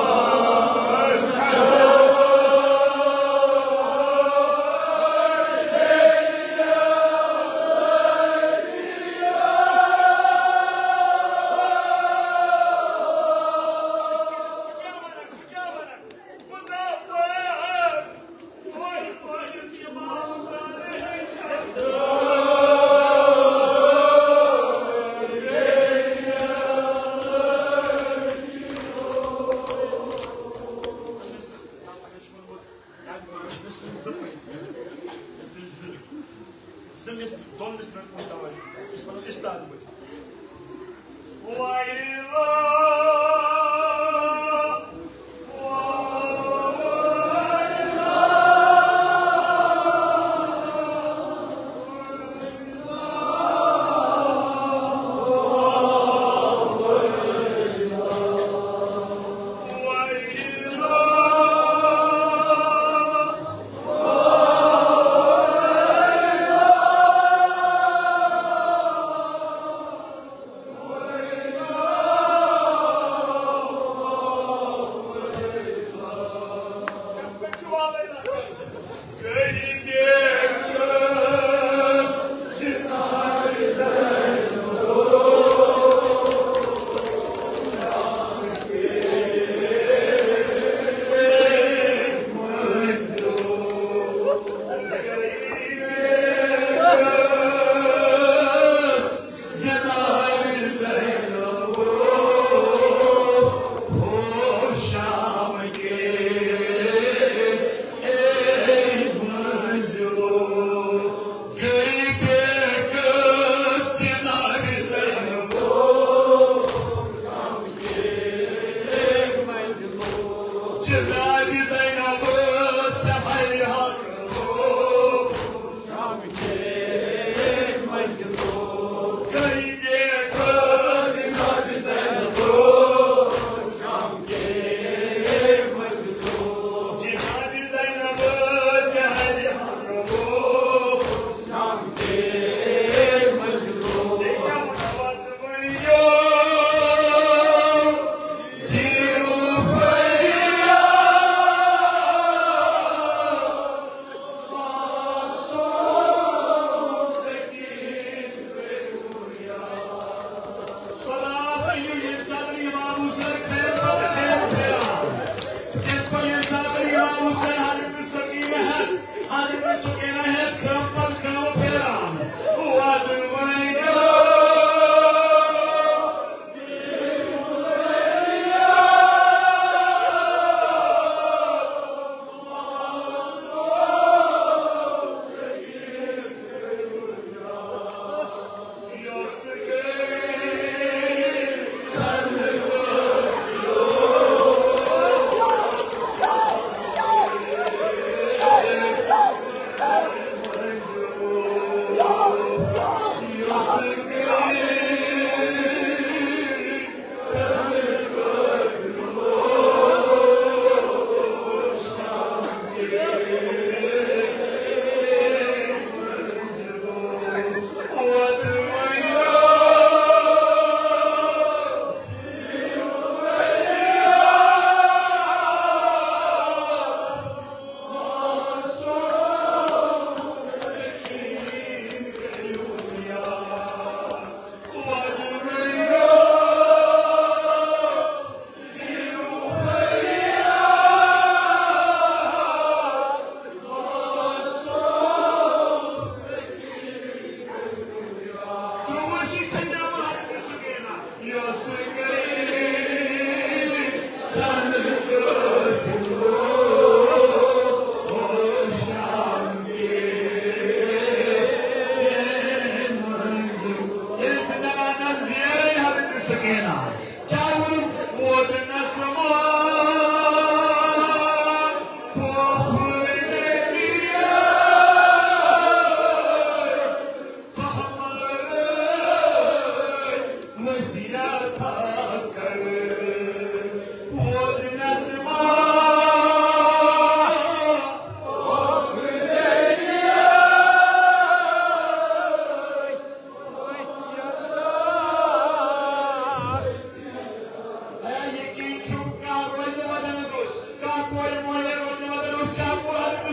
زٕ مِس-، دۄن مِصرن کُن توجہ۔ أسۍ وَنو اِستاد پٲٹھۍ۔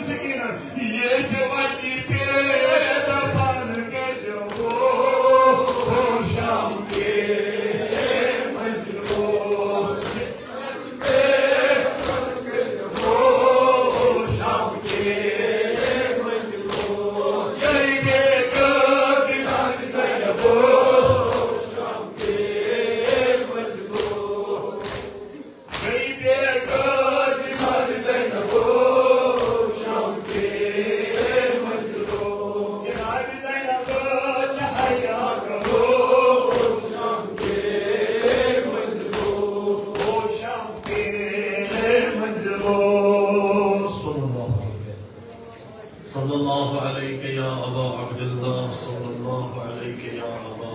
سکینہ، یہ جوانی پہ